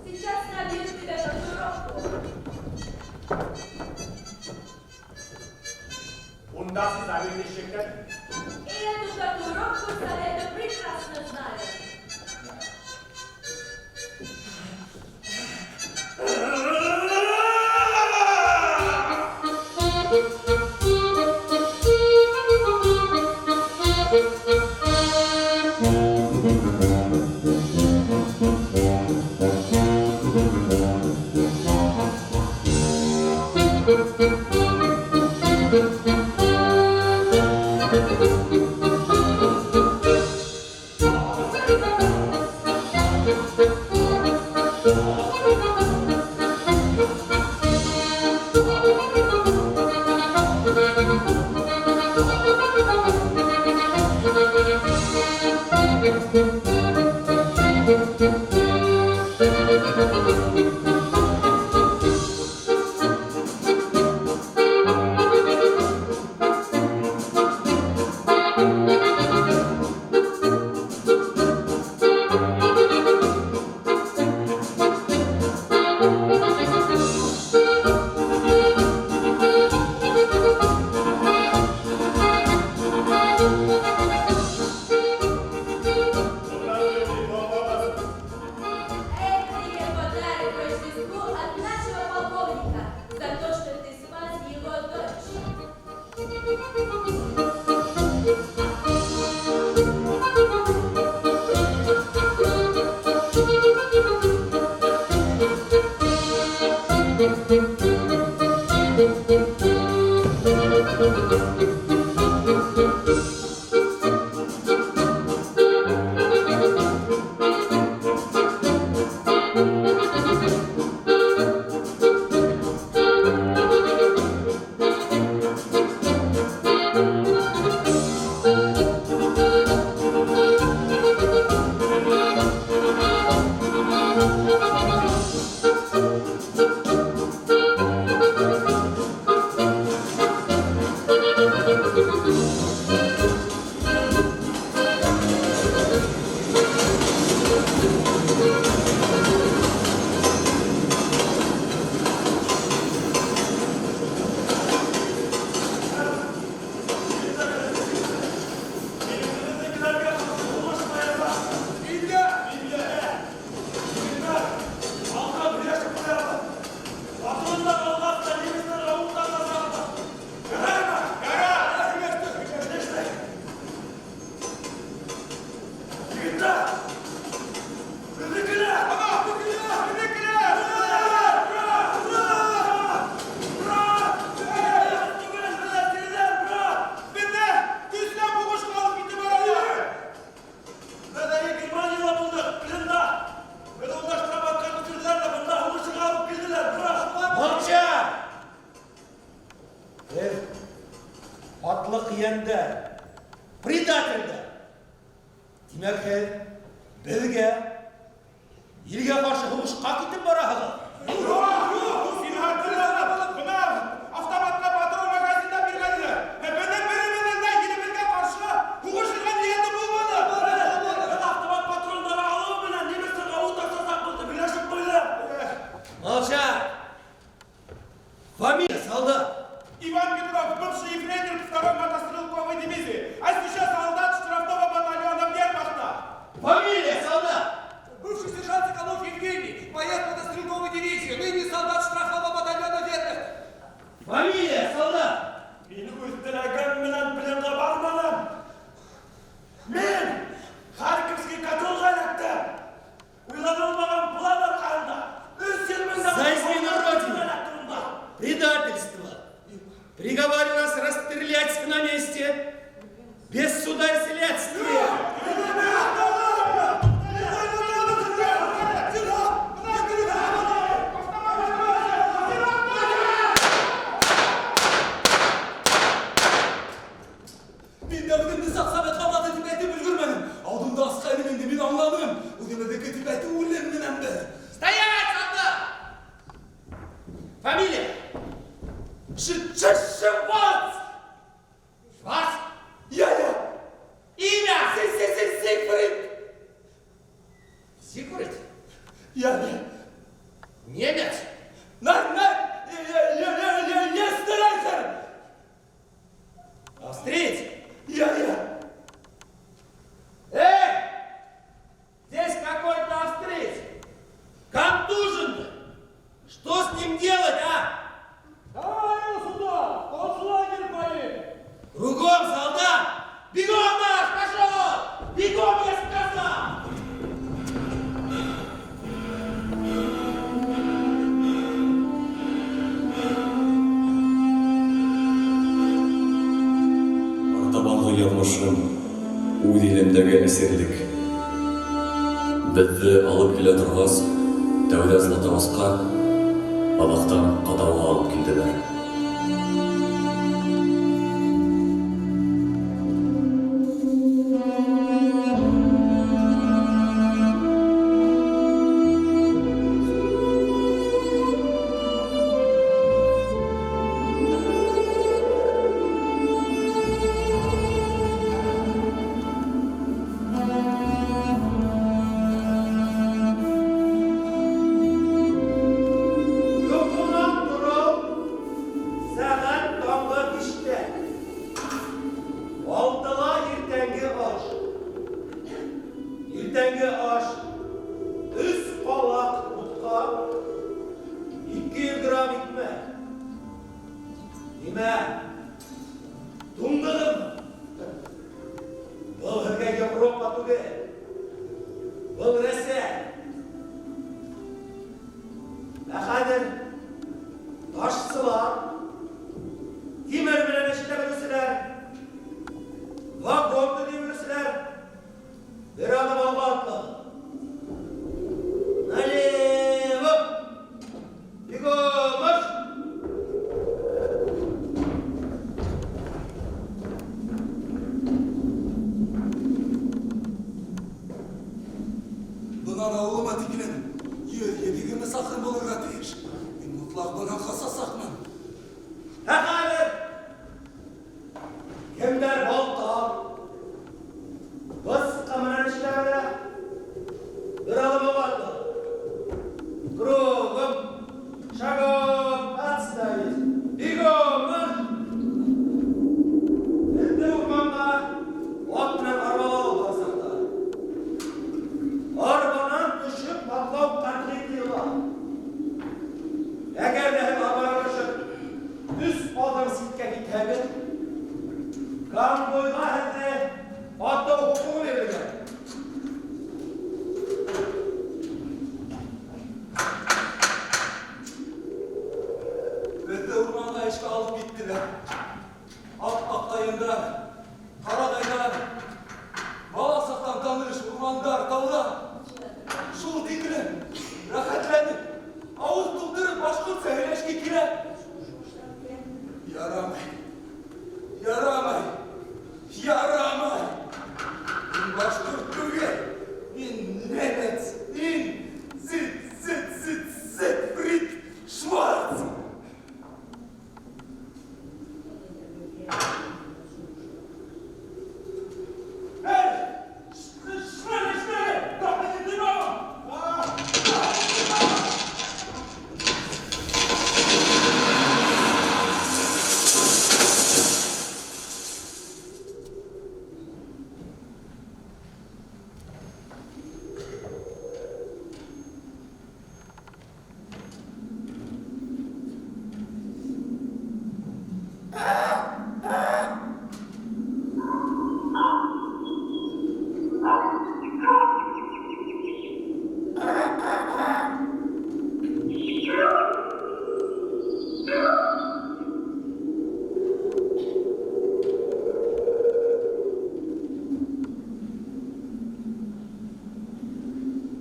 Сейчас набью тебя татуировку. И эту татуировку Советы прекрасно знают. Это тебе подарок к Рождеству от нашего полковника за то, что ты спас его дочь. Молча! Һеҙ, һатлыҡ йәндәр, предательдәр. Тимәк, һеҙ беҙгә, илгә ҡаршы һуғышҡа китеп бараһығыҙ. Бына автоматҡа патрон магазинда биргәнеләр. Беҙҙең беребеҙҙең дә илебеҙгә ҡаршы һуғышырға ниәте булманы. Автомат патрондары алыу менән немецтарға ут асасаҡ булды, һөйләшеп ҡуйҙы. Молчать! Фамилия, солдат! Иван Петров, бывший ефрейтор второй мотострелковой дивизии, а сейчас солдат штрафного батальона вермахта. Фамилия, солдат! Бывший сержант Соколов Евгений, боец мотострелковой дивизии, ныне солдат Я, я. Немец? Nein, nein, я, я, я, я, я, Österreicher! Австриец? Я, я. Эй! Здесь какой-то австриец! Контуженный! Что с ним делать, а? Давай его сюда, в концлагерь поедем. Кругом, солдат! Бегом наш, пошел! Бегом, я сказал! Артабанғы яҙмышым үҙ илемдәге әсирлек. Беҙҙе алып килә торғас, тәүҙә Златоустҡа, аҙаҡтан Ҡатауға алып килделәр. Йоҡонан тороу сәғәт таңғы 5-тә. 6-ла иртәнге аш. Иртәнге аш 3 ҡалаҡ бутҡа, 200 грамм икмәк. Нимә? Туңдығыҙмы? Был һеҙгә Европа түгел. Был Рәсәй. Ә хәҙер ташсылар, тимер менән эшләп белеүселәр, вагон төҙөй белеүселәр, бер аҙым алға атлағыҙ. Налево! Бегом марш! Бынан ауылыма тиклем 120 саҡрым булырға тейеш. Мин мотлаҡ бынан ҡасасаҡмын. Ә хәҙер кемдәр балта, бысҡы менән эшләп белә, бер аҙым алға атлағыҙ. Кругом, шагом, отставить, бегом марш! Беҙҙе урманға ат менән арбала алып барасаҡтар. Арбанан төшөп атлау ҡәтғи тыйыла. Әгәр ҙә һеҙ арбанан төшөп 3 аҙым ситкә китһәгеҙ, конвойға һеҙҙе атыу хоҡуғы бирелгән. Беҙҙе урманға эшкә алып киттеләр. Ап-аҡ ҡайындар, ҡарағайҙар, бала саҡтан таныш урмандар, тауҙар. Шул тиклем рәхәтләнеп, ауыҙ тултырып башҡортса һөйләшке килә. Ярамай, ярамай, ярамай. Мин башҡорт түгел, мин немец, мин Зит, Зит, Зит, Зигфрид Шварц. Эй, шнеле, шнеле, doch mit den Dynamo!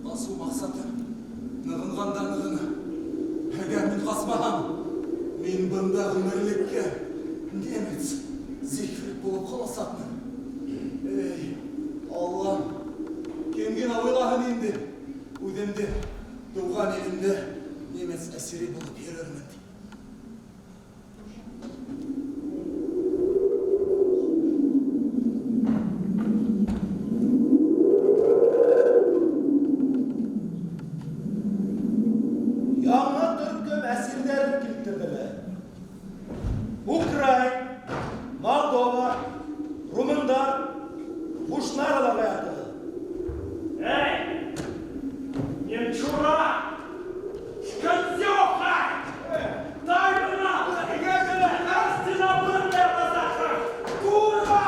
Ҡасыу маҡсаты нығынғандан нығына. Әгәр мин ҡасмаһам, мин бында ғүмерлеккә немец Зигфрид булып ҡаласаҡмын. Эй, Аллам, кем генә уйлаһын инде, үҙемде тыуған илемдә немец әсире булып йөрөрмөн тип. вәҡиәтегеҙ. Эй! Немчура! Шкандзюха! Тайна! Курва!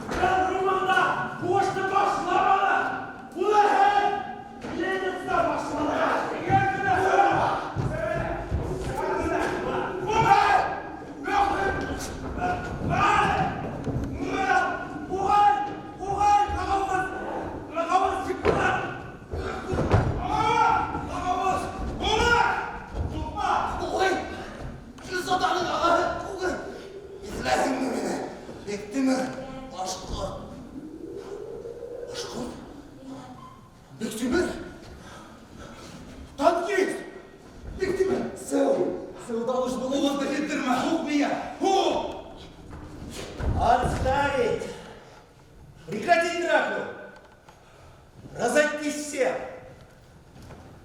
Беҙ Румында һуғышты башламаныҡ! Уны һеҙ немецтар башланы! Курва! Уғай! Гөлзаданың ағаһы түгел. Эҙләһеңме мине? Биктимер, башҡорт. Башҡорт? Биктимер? Танкист! Биктимер! Сеү, сеү таныш булыуығыҙҙы һиҙҙермә, һуҡ миңә, һуҡ! Отставить! Прекратить драку! Разойтись все!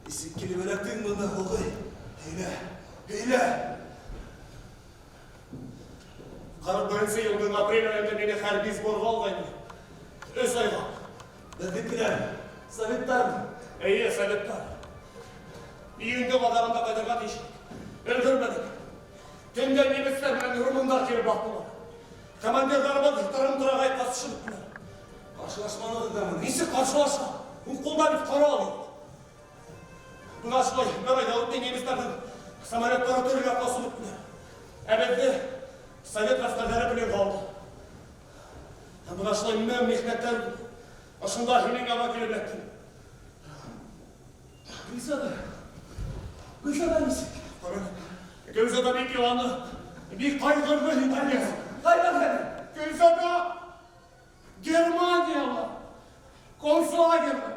Нисек килеп эләктең бында, һуғай? Һөйлә, һөйлә! 41 йылдың апрель айында мине хәрби сборға алғайны. Өс айға. Беҙҙекеләр, советтар. Эйе, советтар. Июндең аҙағында ҡайтырға тейеш. Өлгөрмәнек. Төндә немецтар менән румындар килеп баҫтылар. Командирҙарыбыҙ тырым-тырағай ҡасышып бөттөләр. Ҡаршылашманығыҙ ҙамы? Нисек ҡаршылаша? Ул ҡулда бит ҡорал юҡ. Бына шулай бер ай ҙа үтмәй немецтарҙың самолеттары төрлө яҡҡа осоп бөттөләр. Ә беҙҙе совет ғәскәрҙәре пленға алды. Һәм бына шулай мең михнәттән ошонда һинең янға килеп эләктем. Гөлзада, Гөлзада нисек? Ҡара, Гөлзада бик иланы, бик ҡайғырҙы италияс. Ҡайҙа хәҙер? Гөлзада Германияла, концлагерҙа.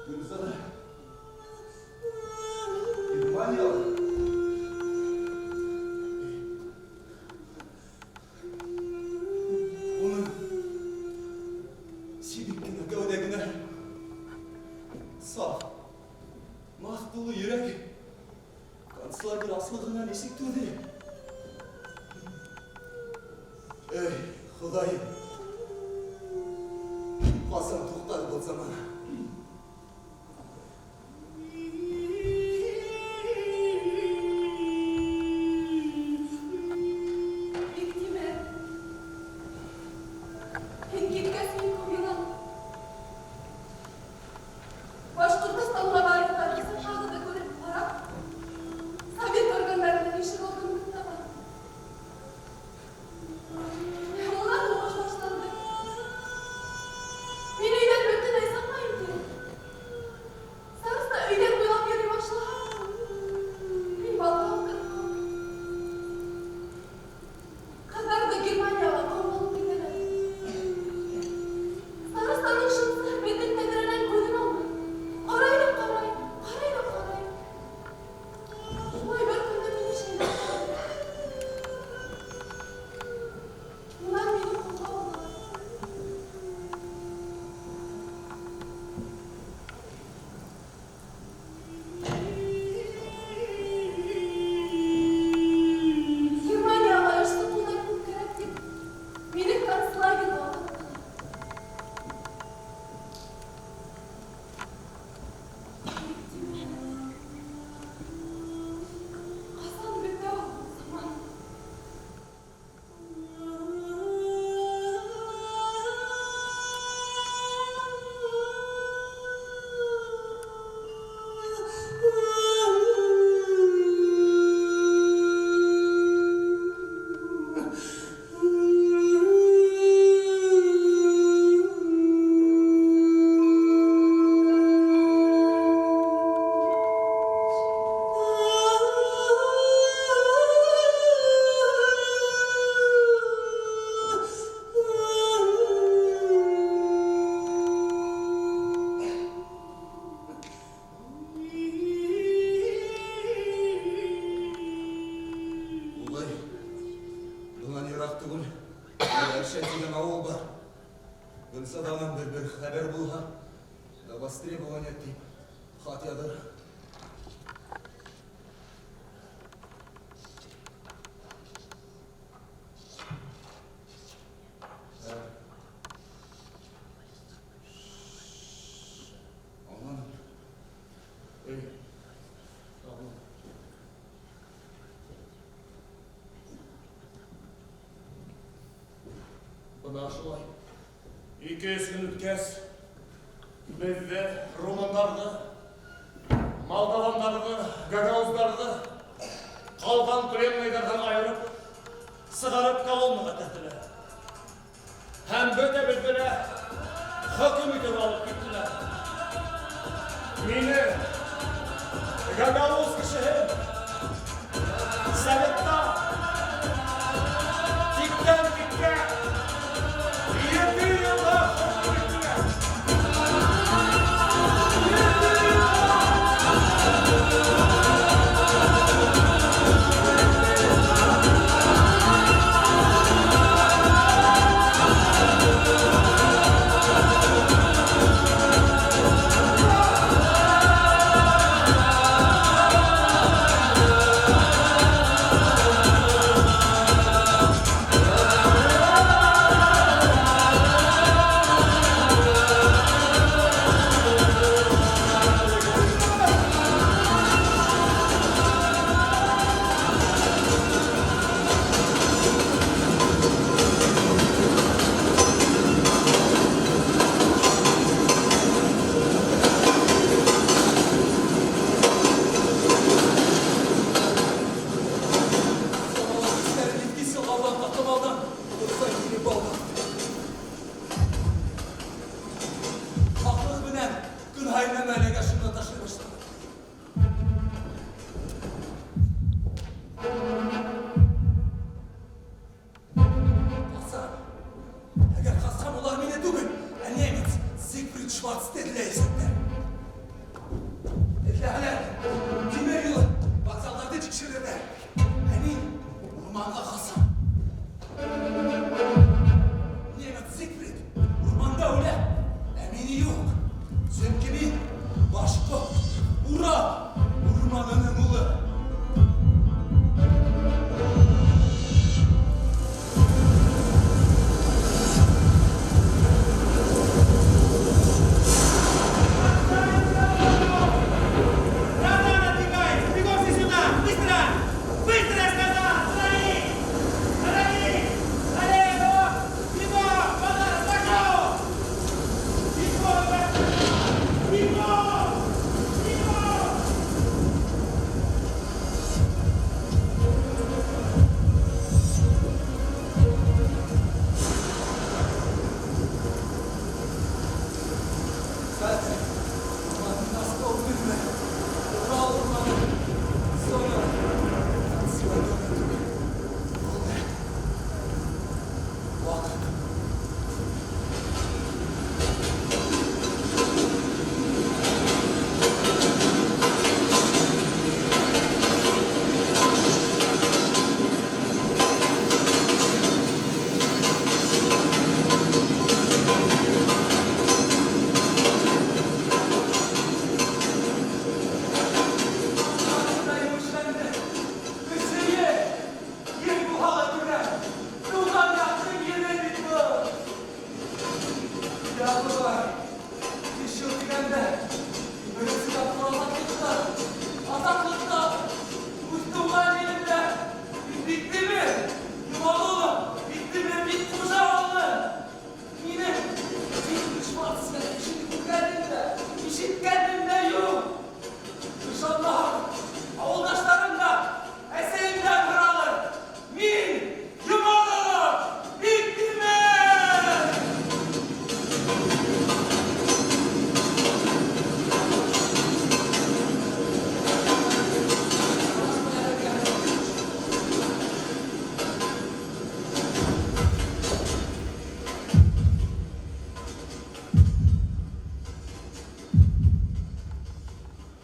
Гөлзада. Германияла. Уның сибек кенә кәүҙә генә саф, наз тулы йөрәге концлагерь аслығына нисек түҙҙе? Эй, Хоҙайым! Ҡасан туҡтар был заман? Биктимер. Һин киткәс мин күп иланым. Башҡортостанға барып ҡағыҙҙы күреп ҡарап, совет органдарының ишек алдын табам. Унан һуғыш башланды. Мин өйҙән бөтөнләй сыҡмайым тинем. Староста өйҙәр буйлап йөрөй башлаһа, мин балта ултырып ҡалдым. Ҡыҙҙарҙы Германияға ҡыуып алып китәләр. Старостаның шымсы беҙҙең тәҙрәнән күҙен алмай. Ҡарай ҙа ҡарай, ҡарай ҙа ҡарай. Шулай бер көндө мине шәйләп ҡалды. Унан мине ҡулға алдылар. Германияға эшсе ҡулдар күп кәрәк тип, мине концлагерға оҙаттылар. Биктимер. Ҡасан бөтә ул заман? Улай, бынан йыраҡ түгел. Әршән тигән ауыл бар. Гөлзаданан бер-бер хәбәр булһа, до востребования тип хат яҙыр. Бына шулай. Ике-өс көн үткәс, беҙҙе, румындарҙы, молдавандарҙы, гагауздарҙы ҡалған пленныйҙарҙан айырып, сығарып колоннаға теҙҙеләр. Һәм бөтәбеҙҙе лә хөкөм итеп алып киттеләр. Мине, гагауз кешеһен, советта тиктән-тиккә 7 йылға хөкөм иттеләр. Замалар хисләрен иткесе алдан тартып алдым, Рухы килеп алды. Хаклык менән көн һаен әмәлгә шуны ташлый башлады. Калсам, әгәр калсам, улар мине түгел, ә немец Зигфрид Шварцты эҙләйәсәктәр. Эҙләһәләр, тимер юлы вокзалдарҙы тикшерерҙәр. Ә мин урманға ҡасам. Немец Зигфрид урманда үлә, ә мине юҡ. Сөнки мин башҡорт, Урал урманының улы. Рано отбегайте! Бегом все сюда! Быстро! Быстро, я сказал! Остановись! Остановись! Налево! Бегом! Вода! Пошел! Бегом! я сказал! Бегом! Бегом! Хәҙер урманның аҫҡы үҙенә, Урал урманы, зона Трансильвания түгел. Булды. Ваҡыт. Атайым эшләнде. Көсөйө. Ел булһа ла күрәм. Тыуған яҡтың еле бит был. Я Хоҙай, биш йыл тигәндә беренсе тапҡыр азатлыҡта, азатлыҡта, үҙ тыуған илемдә мин Биктимер, Йомағолов, Биктимер Бикҡужа улы. Минең Зигфрид Шварц тигән кешене күргәнем дә, ишеткәнем дә юҡ. Ышанмаһаң, ауылдаштарым да, әсәйемдән һорағыҙ. Мин Йомағолов Биктимер!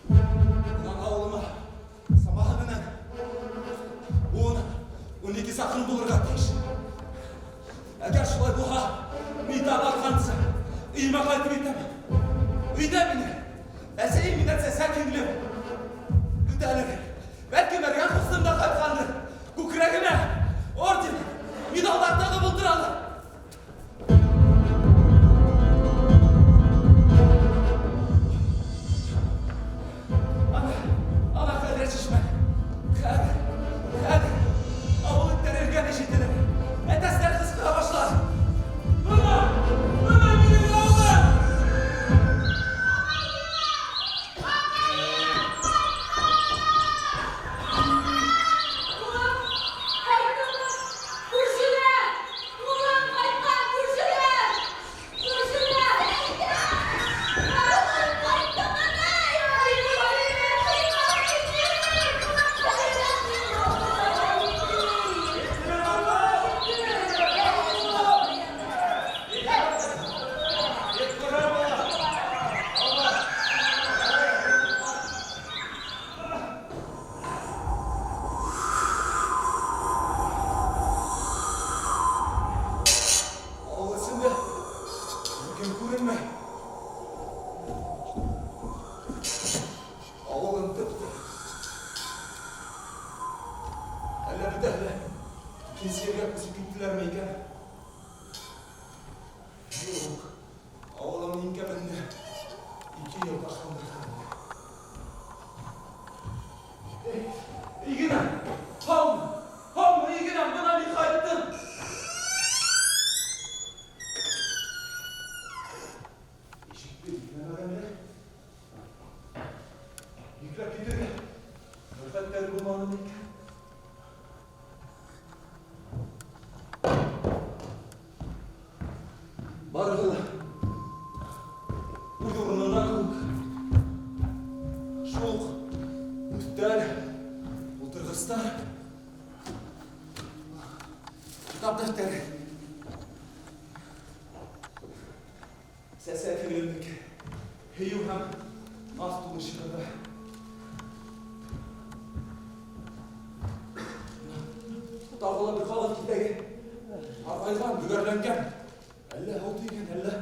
Бынан ауылыма самаһы менән 10-12 саҡрым булырға тейеш. Әгәр шулай булһа, мин таң атҡансы өйөмә ҡайтып етәм. Өйҙә мине әсәйем менән сәсә һеңлем көтәлер. Бәлки Мәргән ҡустым да ҡайтҡандыр. Күкрәгенә орден, миҙалдар тағып ултыралыр. Ана, ана хәҙрәт шишмә. Хәҙер, хәҙер. Ауыл эттәре өргән ишетелер. Әтәстәр ҡысҡыра башлар. Икенсе ергә күсеп киттеләрме икән? Юк, авылымның иң кәмендә 2 ел ташландырган. Игенәм, һаумы, һаумы, игенәм, бына мин ҡайттым. Ишекте бикләмәгәннәр. Бикләп китергә мөрхәтләре булмадымы икән? Барыһы ла үҙ урынында кеүек. Шул уҡ өҫтәл, ултырғыстар, китап дәфтәре. Сәсә һеңлемдеке. Һөйөү һәм наҙ тулы шиғырҙар. Тағы ла бер ҡағыҙ киҫәге. Һарғайған, бөгәрләнгән. Әллә һыу тейгән, әллә.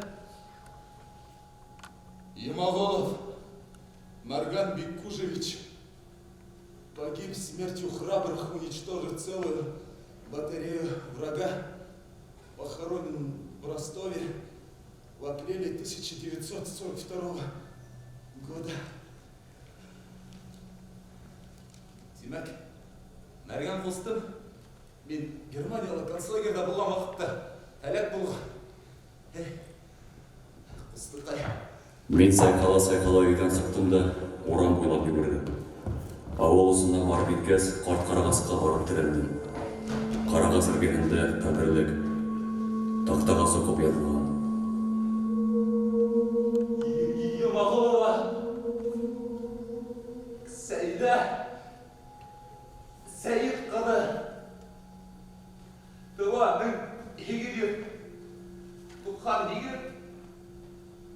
Йомағолов Мәргән Биккужевич погиб смертью храбрых, уничтожив целую батарею врага. Похоронен в Ростове в апреле 1942 года. Тимәк, Мәргән ҡустым, мин Германияла концлагерҙа булған ваҡытта һәләк булған. Эй, ҡустыҡай. Мин сайҡала-сайҡала өйҙән сыҡтым да урам буйлап йүгерҙем. Ауыл осона барып еткәс, ҡарт ҡарағасҡа барып терәлдем. Ҡарағас эргәһендә ҡәберлек, таҡтаға соҡоп яҙылған. Йомағолова Сәйҙә Сәйет ҡыҙы тыуа 1898,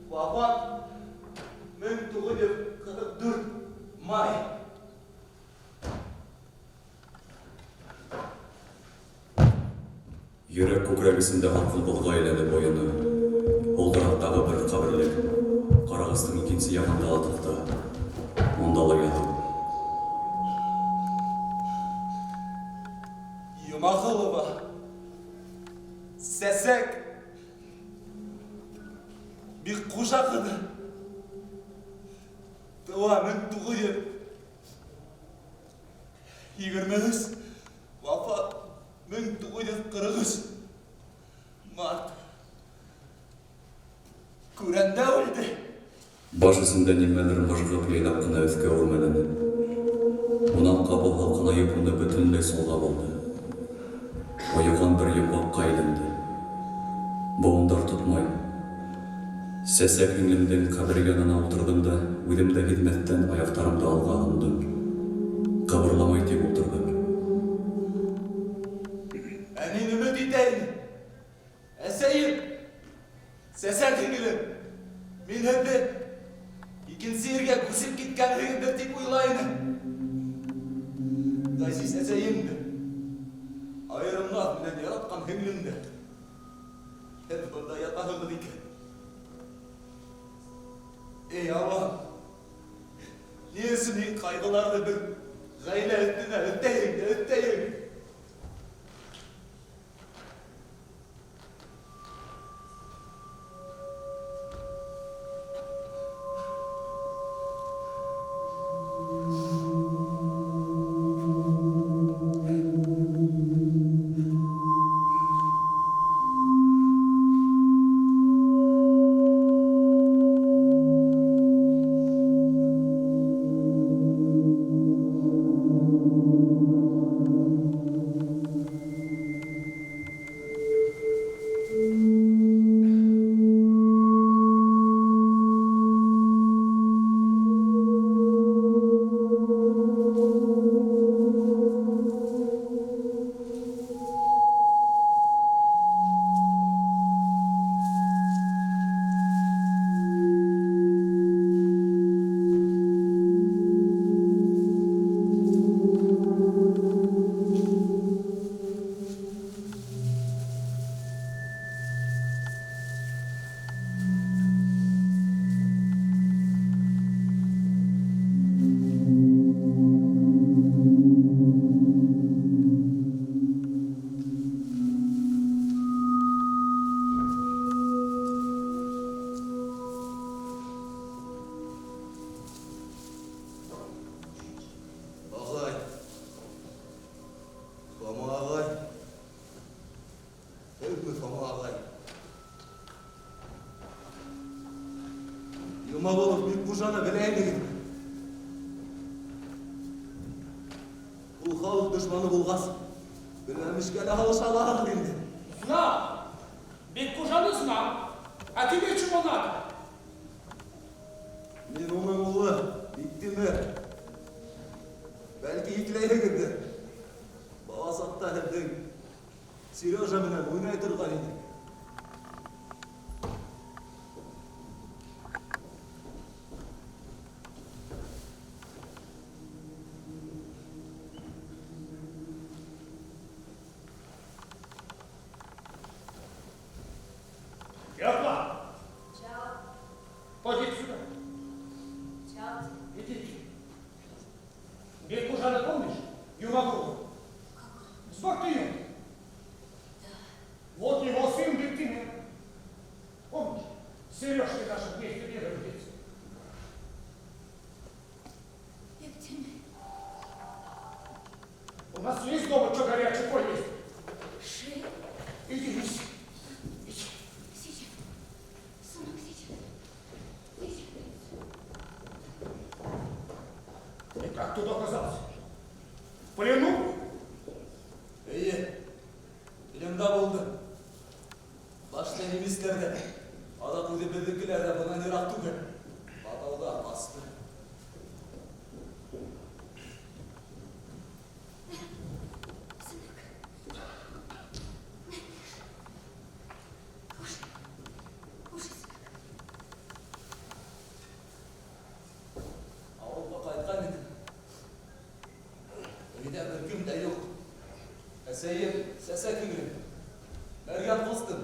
вафат 1944 май. Йөрәк күкрәгесендә һалҡын боҙға әйләнеп ойоно. Һул тарафтағы бер ҡәберлек, ҡарағастың икенсе яғында ла таҡта, унда ла яҙыу. Йомағолова Сәсәк Бикҡужа ҡыҙы тыуа 1923, вафат 1943 март. Күрәндә үлде. Баш өҫтөндә нимәлер мыжғып, яйлап ҡына өҫкә үрмәләне. Унан ҡапыл һалҡынайып, уны бөтөнләй солғап алды. Ойоған бер йомғаҡҡа әйләнде. Быуындар тотмай. Сәсәк һеңлемдең ҡәбере янына ултырҙым да, үҙем дә һиҙмәҫтән аяҡтарымды алға һондом. Ҡыбырламай тик ултырҙым. Ә мин өмөт итәйем. Әсәйем, Сәсәк һеңлем, мин һеҙҙе икенсе ергә күсеп киткәнһегеҙҙер тип уйлай инем. Ғәзиз әсәйем дә, айырым наҙ менән яратҡан һеңлем дә. Һеҙ бында ятаһығыҙ икән. Эй, Аллаһ, ни өсөн һин ҡайғыларҙы бер ғаилә өҫтөнә өҫтәйһең дә өҫтәйһең? булғас, белмәмешкә лә һалышалар инде. Знал. Биккужаны знал. А тебе чего надо? Мин уның улы, Биктимер. Бәлки иҫләйһегеҙҙер. Бала саҡта һеҙҙең Сережа менән уйнай торған инек. Фёкла, Чао. поди сюда. Чао. Иди. Беккужаны помнишь? Юмагула. С Бахтием. Вот его сын Бектимир. Помнишь? Сережки наши вместе бегали в детстве. Бектимир. У нас есть дома что горячее поесть? Ши. Иди, неси. Иди. Сейчас. Сынок, сейчас. Сейчас. И как тут оказался? В плену? Эйе, пленда булдым. Башта немецләрҙә, аҙаҡ үҙебеҙҙекеләр ҙә бынан йыраҡ түгел. Батауҙа баҫты. Сынок. Кушай. Кушай, сынок. Ауылға ҡайтҡан инем. Өйҙә бер кем дә юҡ. Әсәйем, Сәсәк һеңлем, Мәргән ҡустым.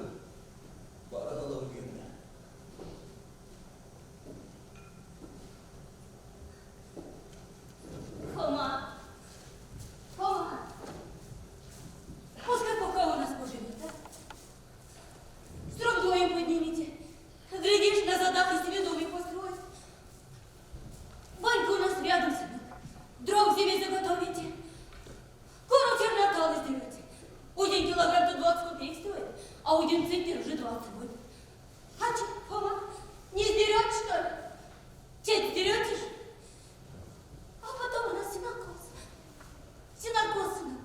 Барыһы ла үлгәндәр. Фома. Фома. Пускай пока у нас поживет, а? Срок вдвоем поднимите. Глядишь, на задах и себе домик построит. Банька у нас рядом, сынок. Дров себе заготовите. Куру черноталы сдерете. Один килограмм-то 20 копеек стоит, а один центнер уже 20 будет. А че, Фома, не сдерет, что ли? Че, сдерете ж? А потом у нас сенокос. Сенокос, сынок.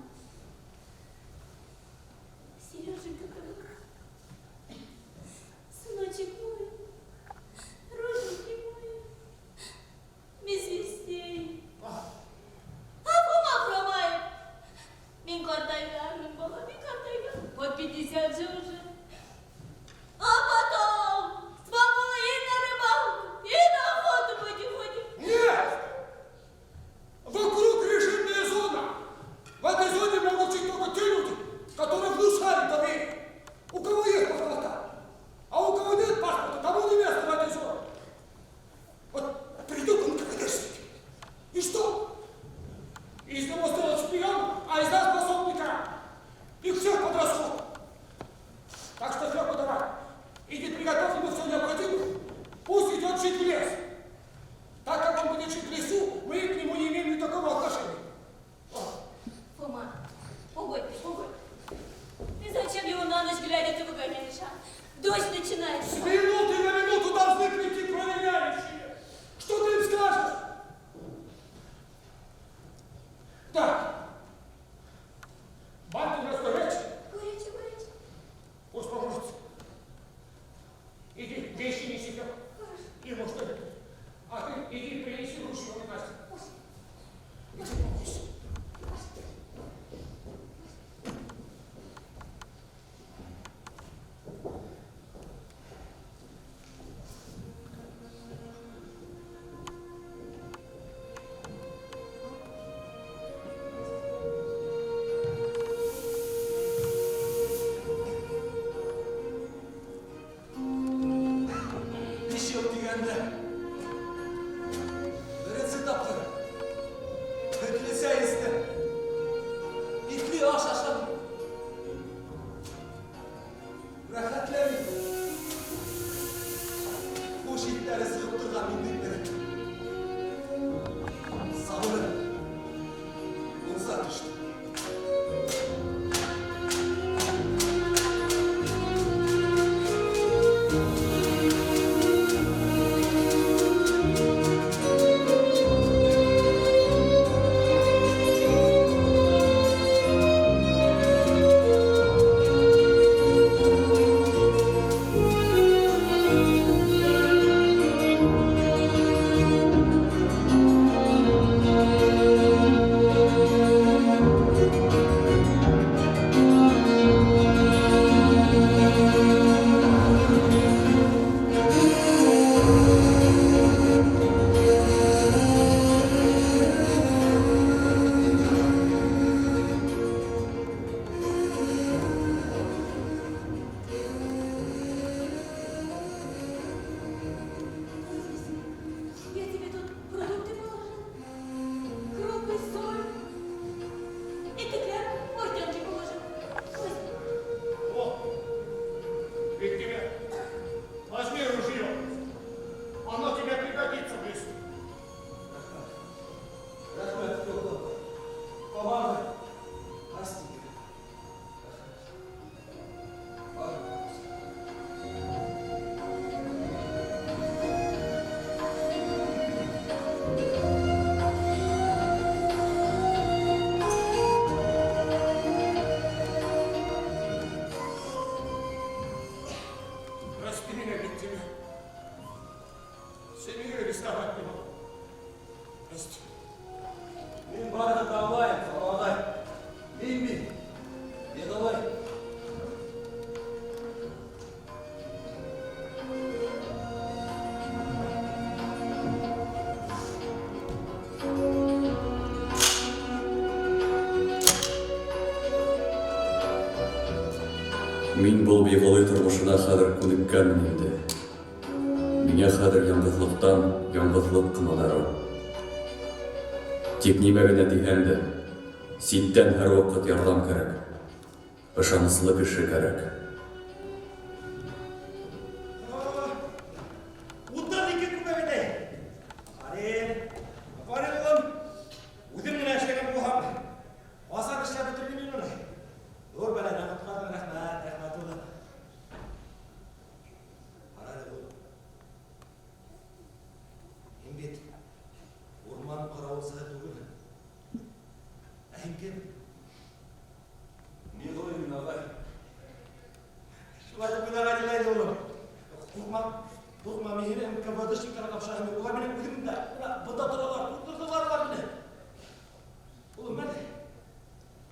Сереженька, дорогой. Сыночек мой. Родненький мой. Без вестей. А Фома хромает. Мин ҡартайғанмын, бала, мин ҡартайған. Вот 50 же уже. А потом с мамой и на рыбалку, и на охоту будем ходить. Нет! Вокруг режимная зона. В этой зоне могут жить только те люди, которые внушали доверие. У кого есть паспорта, а у кого нет паспорта, тому не место в этой зоне. Вот придут НКВДшники. И что? Из него сделают шпиона, а из нас пособника. Их всех под расход. Так что, Фёкла, давай, иди приготовь ему все необходимое. Пусть идет жить в лес. Так как он будет жить в лесу, мы к нему не имеем никакого отношения. О, Фома, погодь, погодь. Ты зачем его на ночь глядя ты выгоняешь, а? Дождь начинается. С минуты на минуту должны прийти проверяющие. Что ты им скажешь? Так. Банька у нас горячая. Горячий, горячий. Пусть поможет. Иди, вещи неси. Фёкла. Ему что ли? А ты иди принеси ружье, Настя. Иди помойся. Биш йыл тигәндә беренсе тапҡыр һөтлө сәй эстем. Итле аш ашаным. Рәхәтләнеп. Ҡуш иттәре сығып торған миндектәр. Сабырым уҙа төштө. Прости меня, Биктимир. Семью арестовать не могу. Прости. Мин барыһын да аңлайым, ағай. Мин бит. Беғалай. Мин был Беғалый тормошона хәҙер күнеккәнмен инде. Миңә хәҙер яңғыҙлыҡтан яңғыҙлыҡ ҡына дарыу. Тик нимә генә тиһәң дә, ситтән һәр ваҡыт ярҙам кәрәк. Ышаныслы кеше кәрәк. 32 күмә бит әй. Афарин, афарин, улым. Үҙем генә эшләгән булһам, ҡасан эшләп бөтөрҙөм мин уны. Ҙур бәләнән ҡотҡарҙың, рәхмәт, рәхмәт, улым. Ҡара әле, улым. Һин бит урман ҡарауылсыһы түгел. Ә һин кем? Беғалай мин, ағай. Шулай итеп уйларға килә, улым. Ҡурҡма, ҡурҡма, мин һине НКВДшниктарға тапшырам. Улар минең үҙемдә, бына бында торалар, тотторҙолар улар мине. Улым, мин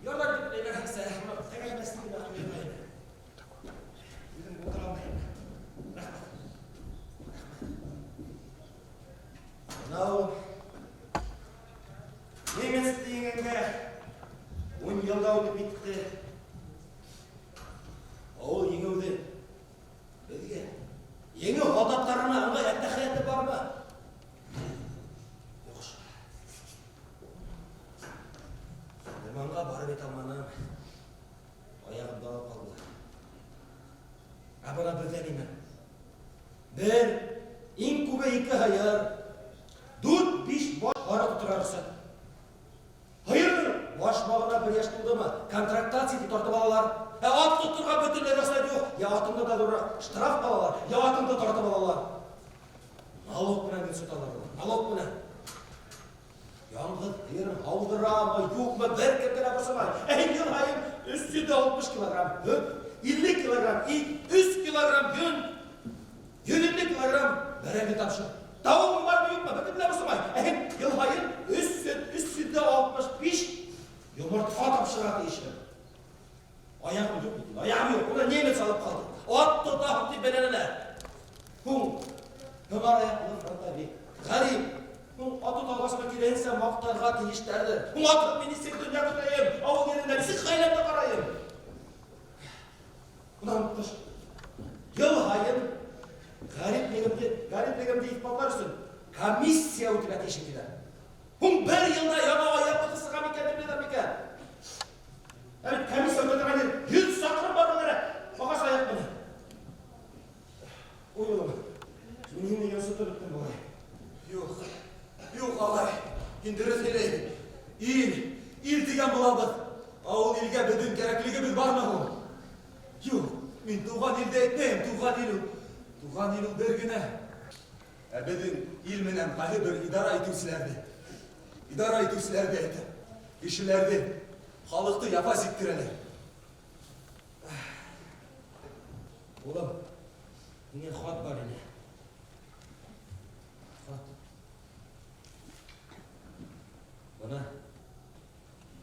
ярҙам итеп әйләнһәксә, бына тәгәрмәсте генә ҡуйырға ине. Үҙем булдыра алмайым. Рәхмәт. Рәхмәт. Мынау немецті еңгәнгә 10 йыл да үтеп китте. Ул еңеүҙе беҙгә еңеү һалдаттарына ыңғай әттәхиәте бармы? Юҡ шул. Лиманға барып ете алманым. Аяғымды алып ҡалдылар. Ә бына беҙҙә нимә? Бер, иң күбе ике һыйыр, дүрт-биш баш һарыҡ тоторға рөхсәт. Һыйырҙың башмағына бер йәш тулдымы, контрактация тип тартып алалар. Ә ат тоторға бөтөнләй рөхсәт юҡ. Я атыңды да ҙурыраҡ штраф алалар, я атыңды тартып алалар. Налог менән генә соталар улар, налог менән. Яңғыҙ һыйырың һауҙырамы, юҡмы, бер кемде лә борсомай. Ә һин йыл һайын 360 килограмм һөт, 50 килограмм ит, 3 килограмм йөн, 150 килограмм бәрәңге тапшыр. Тауығың бармы, юҡмы, бер кемде лә борсомай. Ә һин йыл һайын 365 йомортҡа тапшырырға тейешһең. Аяғым юҡ бит, аяғым юҡ. Уны немец алып ҡалды. Ат тотаһың тип бәләнәләр. Һуң, һыңар аяҡлы фронтовик, ғәрип. Һуң, ат тота алғасмы, киреһенсә маҡтарға тейештәрҙер. Һуң, атһыҙ мин нисек донъя көтәйем, ауыл ерендә нисек ғаиләмде ҡарайым? Унан тыш, йыл һайын ғәриплегемде, ғәриплегемде иҫбатлар өсөн комиссия үтергә тейешем тиҙәр. Һуң бер йылда яңы аяҡ ҡыҫырға микән, беләләр микән? Ә бит комиссия үтә торған ер 100 саҡрым барырға кәрәк. Ағас аяҡ менән. Ой, улым, мин һине йонсотоп бөттөм буғай. Юҡ, юҡ, ағай, һин дөрөҫ һөйләйһең. Ил, ил тигән булабыҙ. Ә ул илгә беҙҙең кәрәклегебеҙ бармы һуң? Юҡ, мин тыуған илде әйтмәйем, тыуған ил ул. Тыуған ил ул бер генә. Ә беҙҙең ил менән ҡайһы бер идара итеүселәрҙе, идара итеүселәрҙе әйтәм. Кешеләрҙе, халыҡты яфа сиктерәләр. Улым, һиңә хат бар ине. Хат. Бына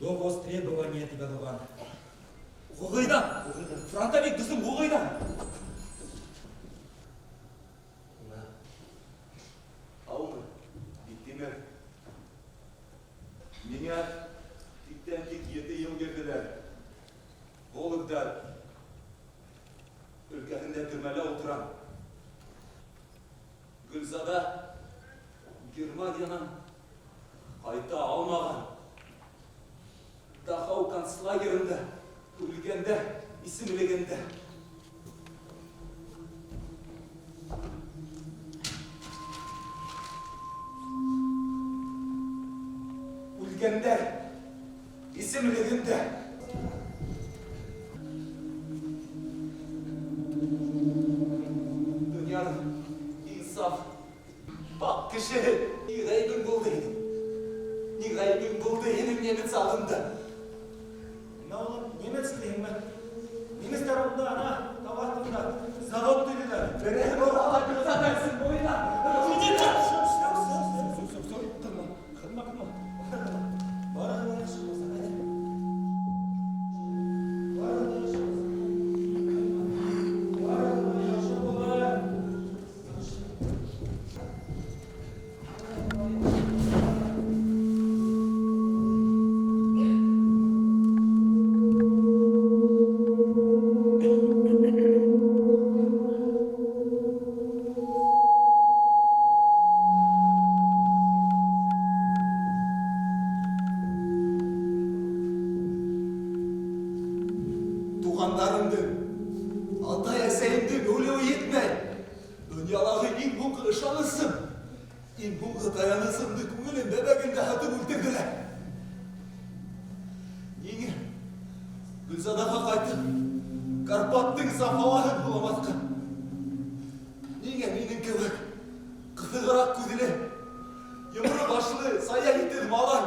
до востребования тип яҙылған. Ғуғыйҙан, фронтовик дуҫым Ғуғыйҙан. Бына. Һаумы, Биктимер. Миңә тиктән-тик 7 йыл бирҙеләр. Вологда өлкәһендә төрмәлә ултырам. Гөлзада Германиянан ҡайта алмаған. Дахау концлагерында үлгәндә исемлегендә. Үлгәндәр исемлегендә. Донъяның иң саф, пак кешеһе. Ни ғәйебең булды һинең? Ни ғәйебең булды һинең немец алдында? Нимә, улым, немец тиһеңме? Немецтар унда ана Берәр булһа ла Гөлзада өсөн буйына. Все, все, все, все, все, все, кылма, кылма, кылма. Барыһы ла яҡшы булса, әйҙә. Барыһы ла яҡшы булса. Барыһы ла яҡшы булыр. Туғандарымдың, атай-әсәйемдең үлеүе етмәй. Донъялағы иң һуңғы ышанысым, иң һуңғы таянысымды күңелем бәбәгендә һатып үлтерҙеләр. Ниңә Гөлзадаға ҡайтып, Карпаттың саф һауаһын һуламаҫҡа? Ниңә минең кеүек ҡыҫығыраҡ күҙле, йоморо башлы, сая етеҙ малай,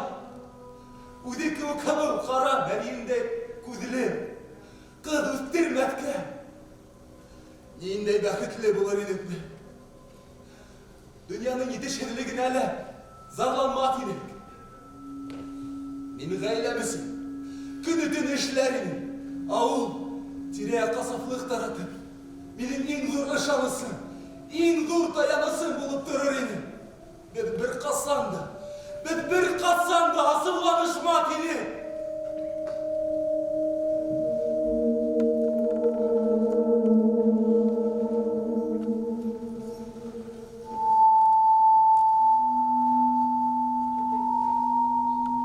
үҙе кеүек һылыу, ҡара, мәрйендәй күҙле ҡыҙ үҫтермәҫкә? Ниндәй бәхетле булыр инекме? Донъяның етешһеҙлегенә лә зарланмаҫ инек. Мин ғаиләм өсөн көнө-төнө эшләр инем. Ә ул тирә-яҡҡа сафлыҡ таратып, минең иң ҙур ышанысым, иң ҙур таянысым булып торор ине. Беҙ бер ҡасан да, беҙ бер ҡасан да асыуланышмаҫ инек.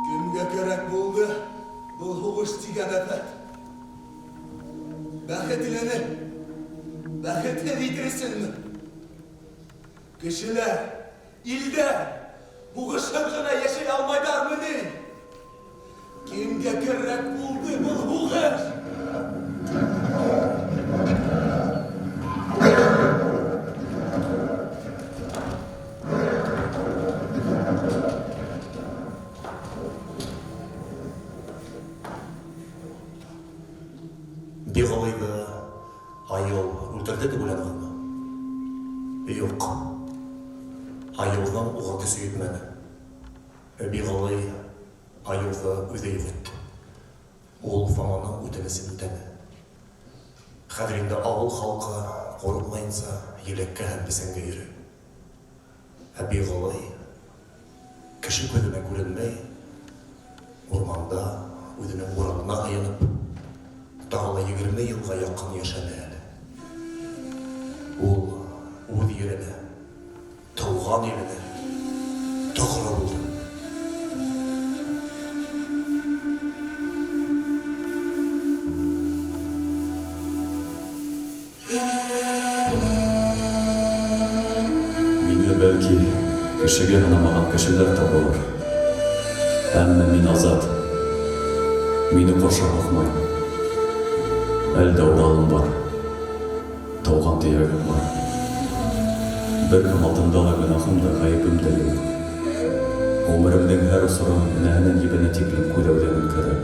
Кемгә кәрәк булды был һуғыш тигән афәт? Бәхетлене бәхетһеҙ итер өсөнмө? Кешеләр илдә һуғышһыҙ ғына йәшәй алмайҙармы ни? Кемгә кәрәк булды был һуғыш? Биғылыйҙы айыу үлтерҙе тип уйланығыҙмы? Юҡ. Айыуҙың уға көсө етмәне. Биғылый айыуҙы үҙе юҡ итте. Ул Фоманың үтенесен үтәне. Хәҙер инде ауыл халҡы ҡурҡмайынса еләккә һәм бесәнгә йөрөй. Ә Биғылый кеше күҙенә күренмәй, урманда үҙенең Уралына һыйынып, тағы ла 20 йылға яҡын йәшәне әле. Ул үҙ еренә, тыуған иленә тоғро булды. Мине, бәлки, кешегә һанамаған кешеләр табылыр. Әммә мин азат. Мине ҡоршау һуҡмай. Әлдә Уралым бар. Тыуған төйәгем бар. Бер кем алдында ла гонаһым да, ғәйебем дә юҡ. Ғүмеремдең һәр осорон энәһенән ебенә тиклем күҙәүҙән үткәрәм.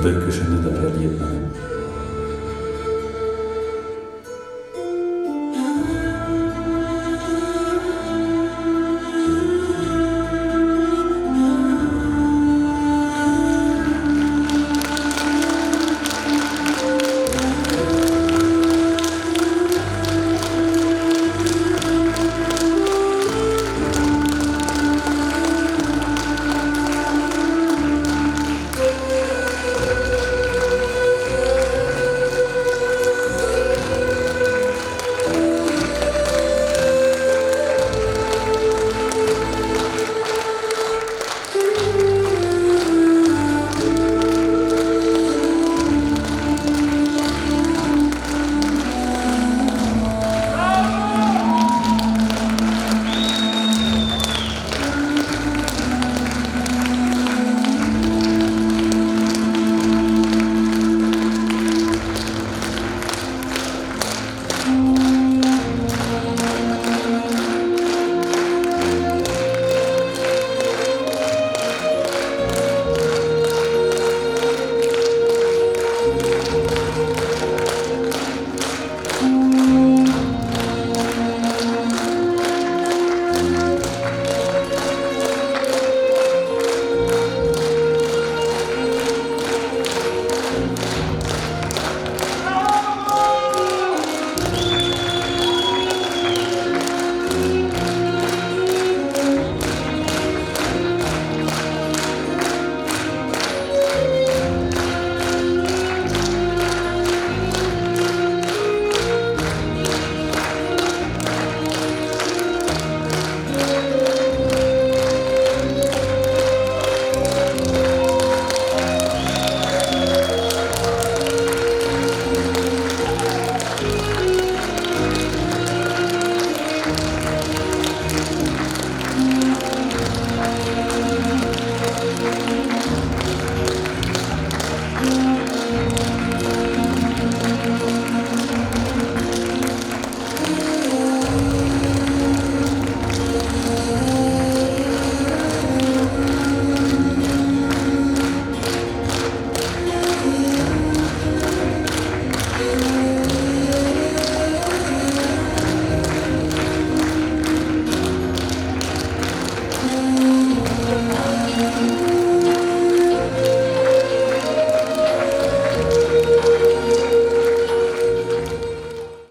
Бер кешене дә рәнйетмәнем.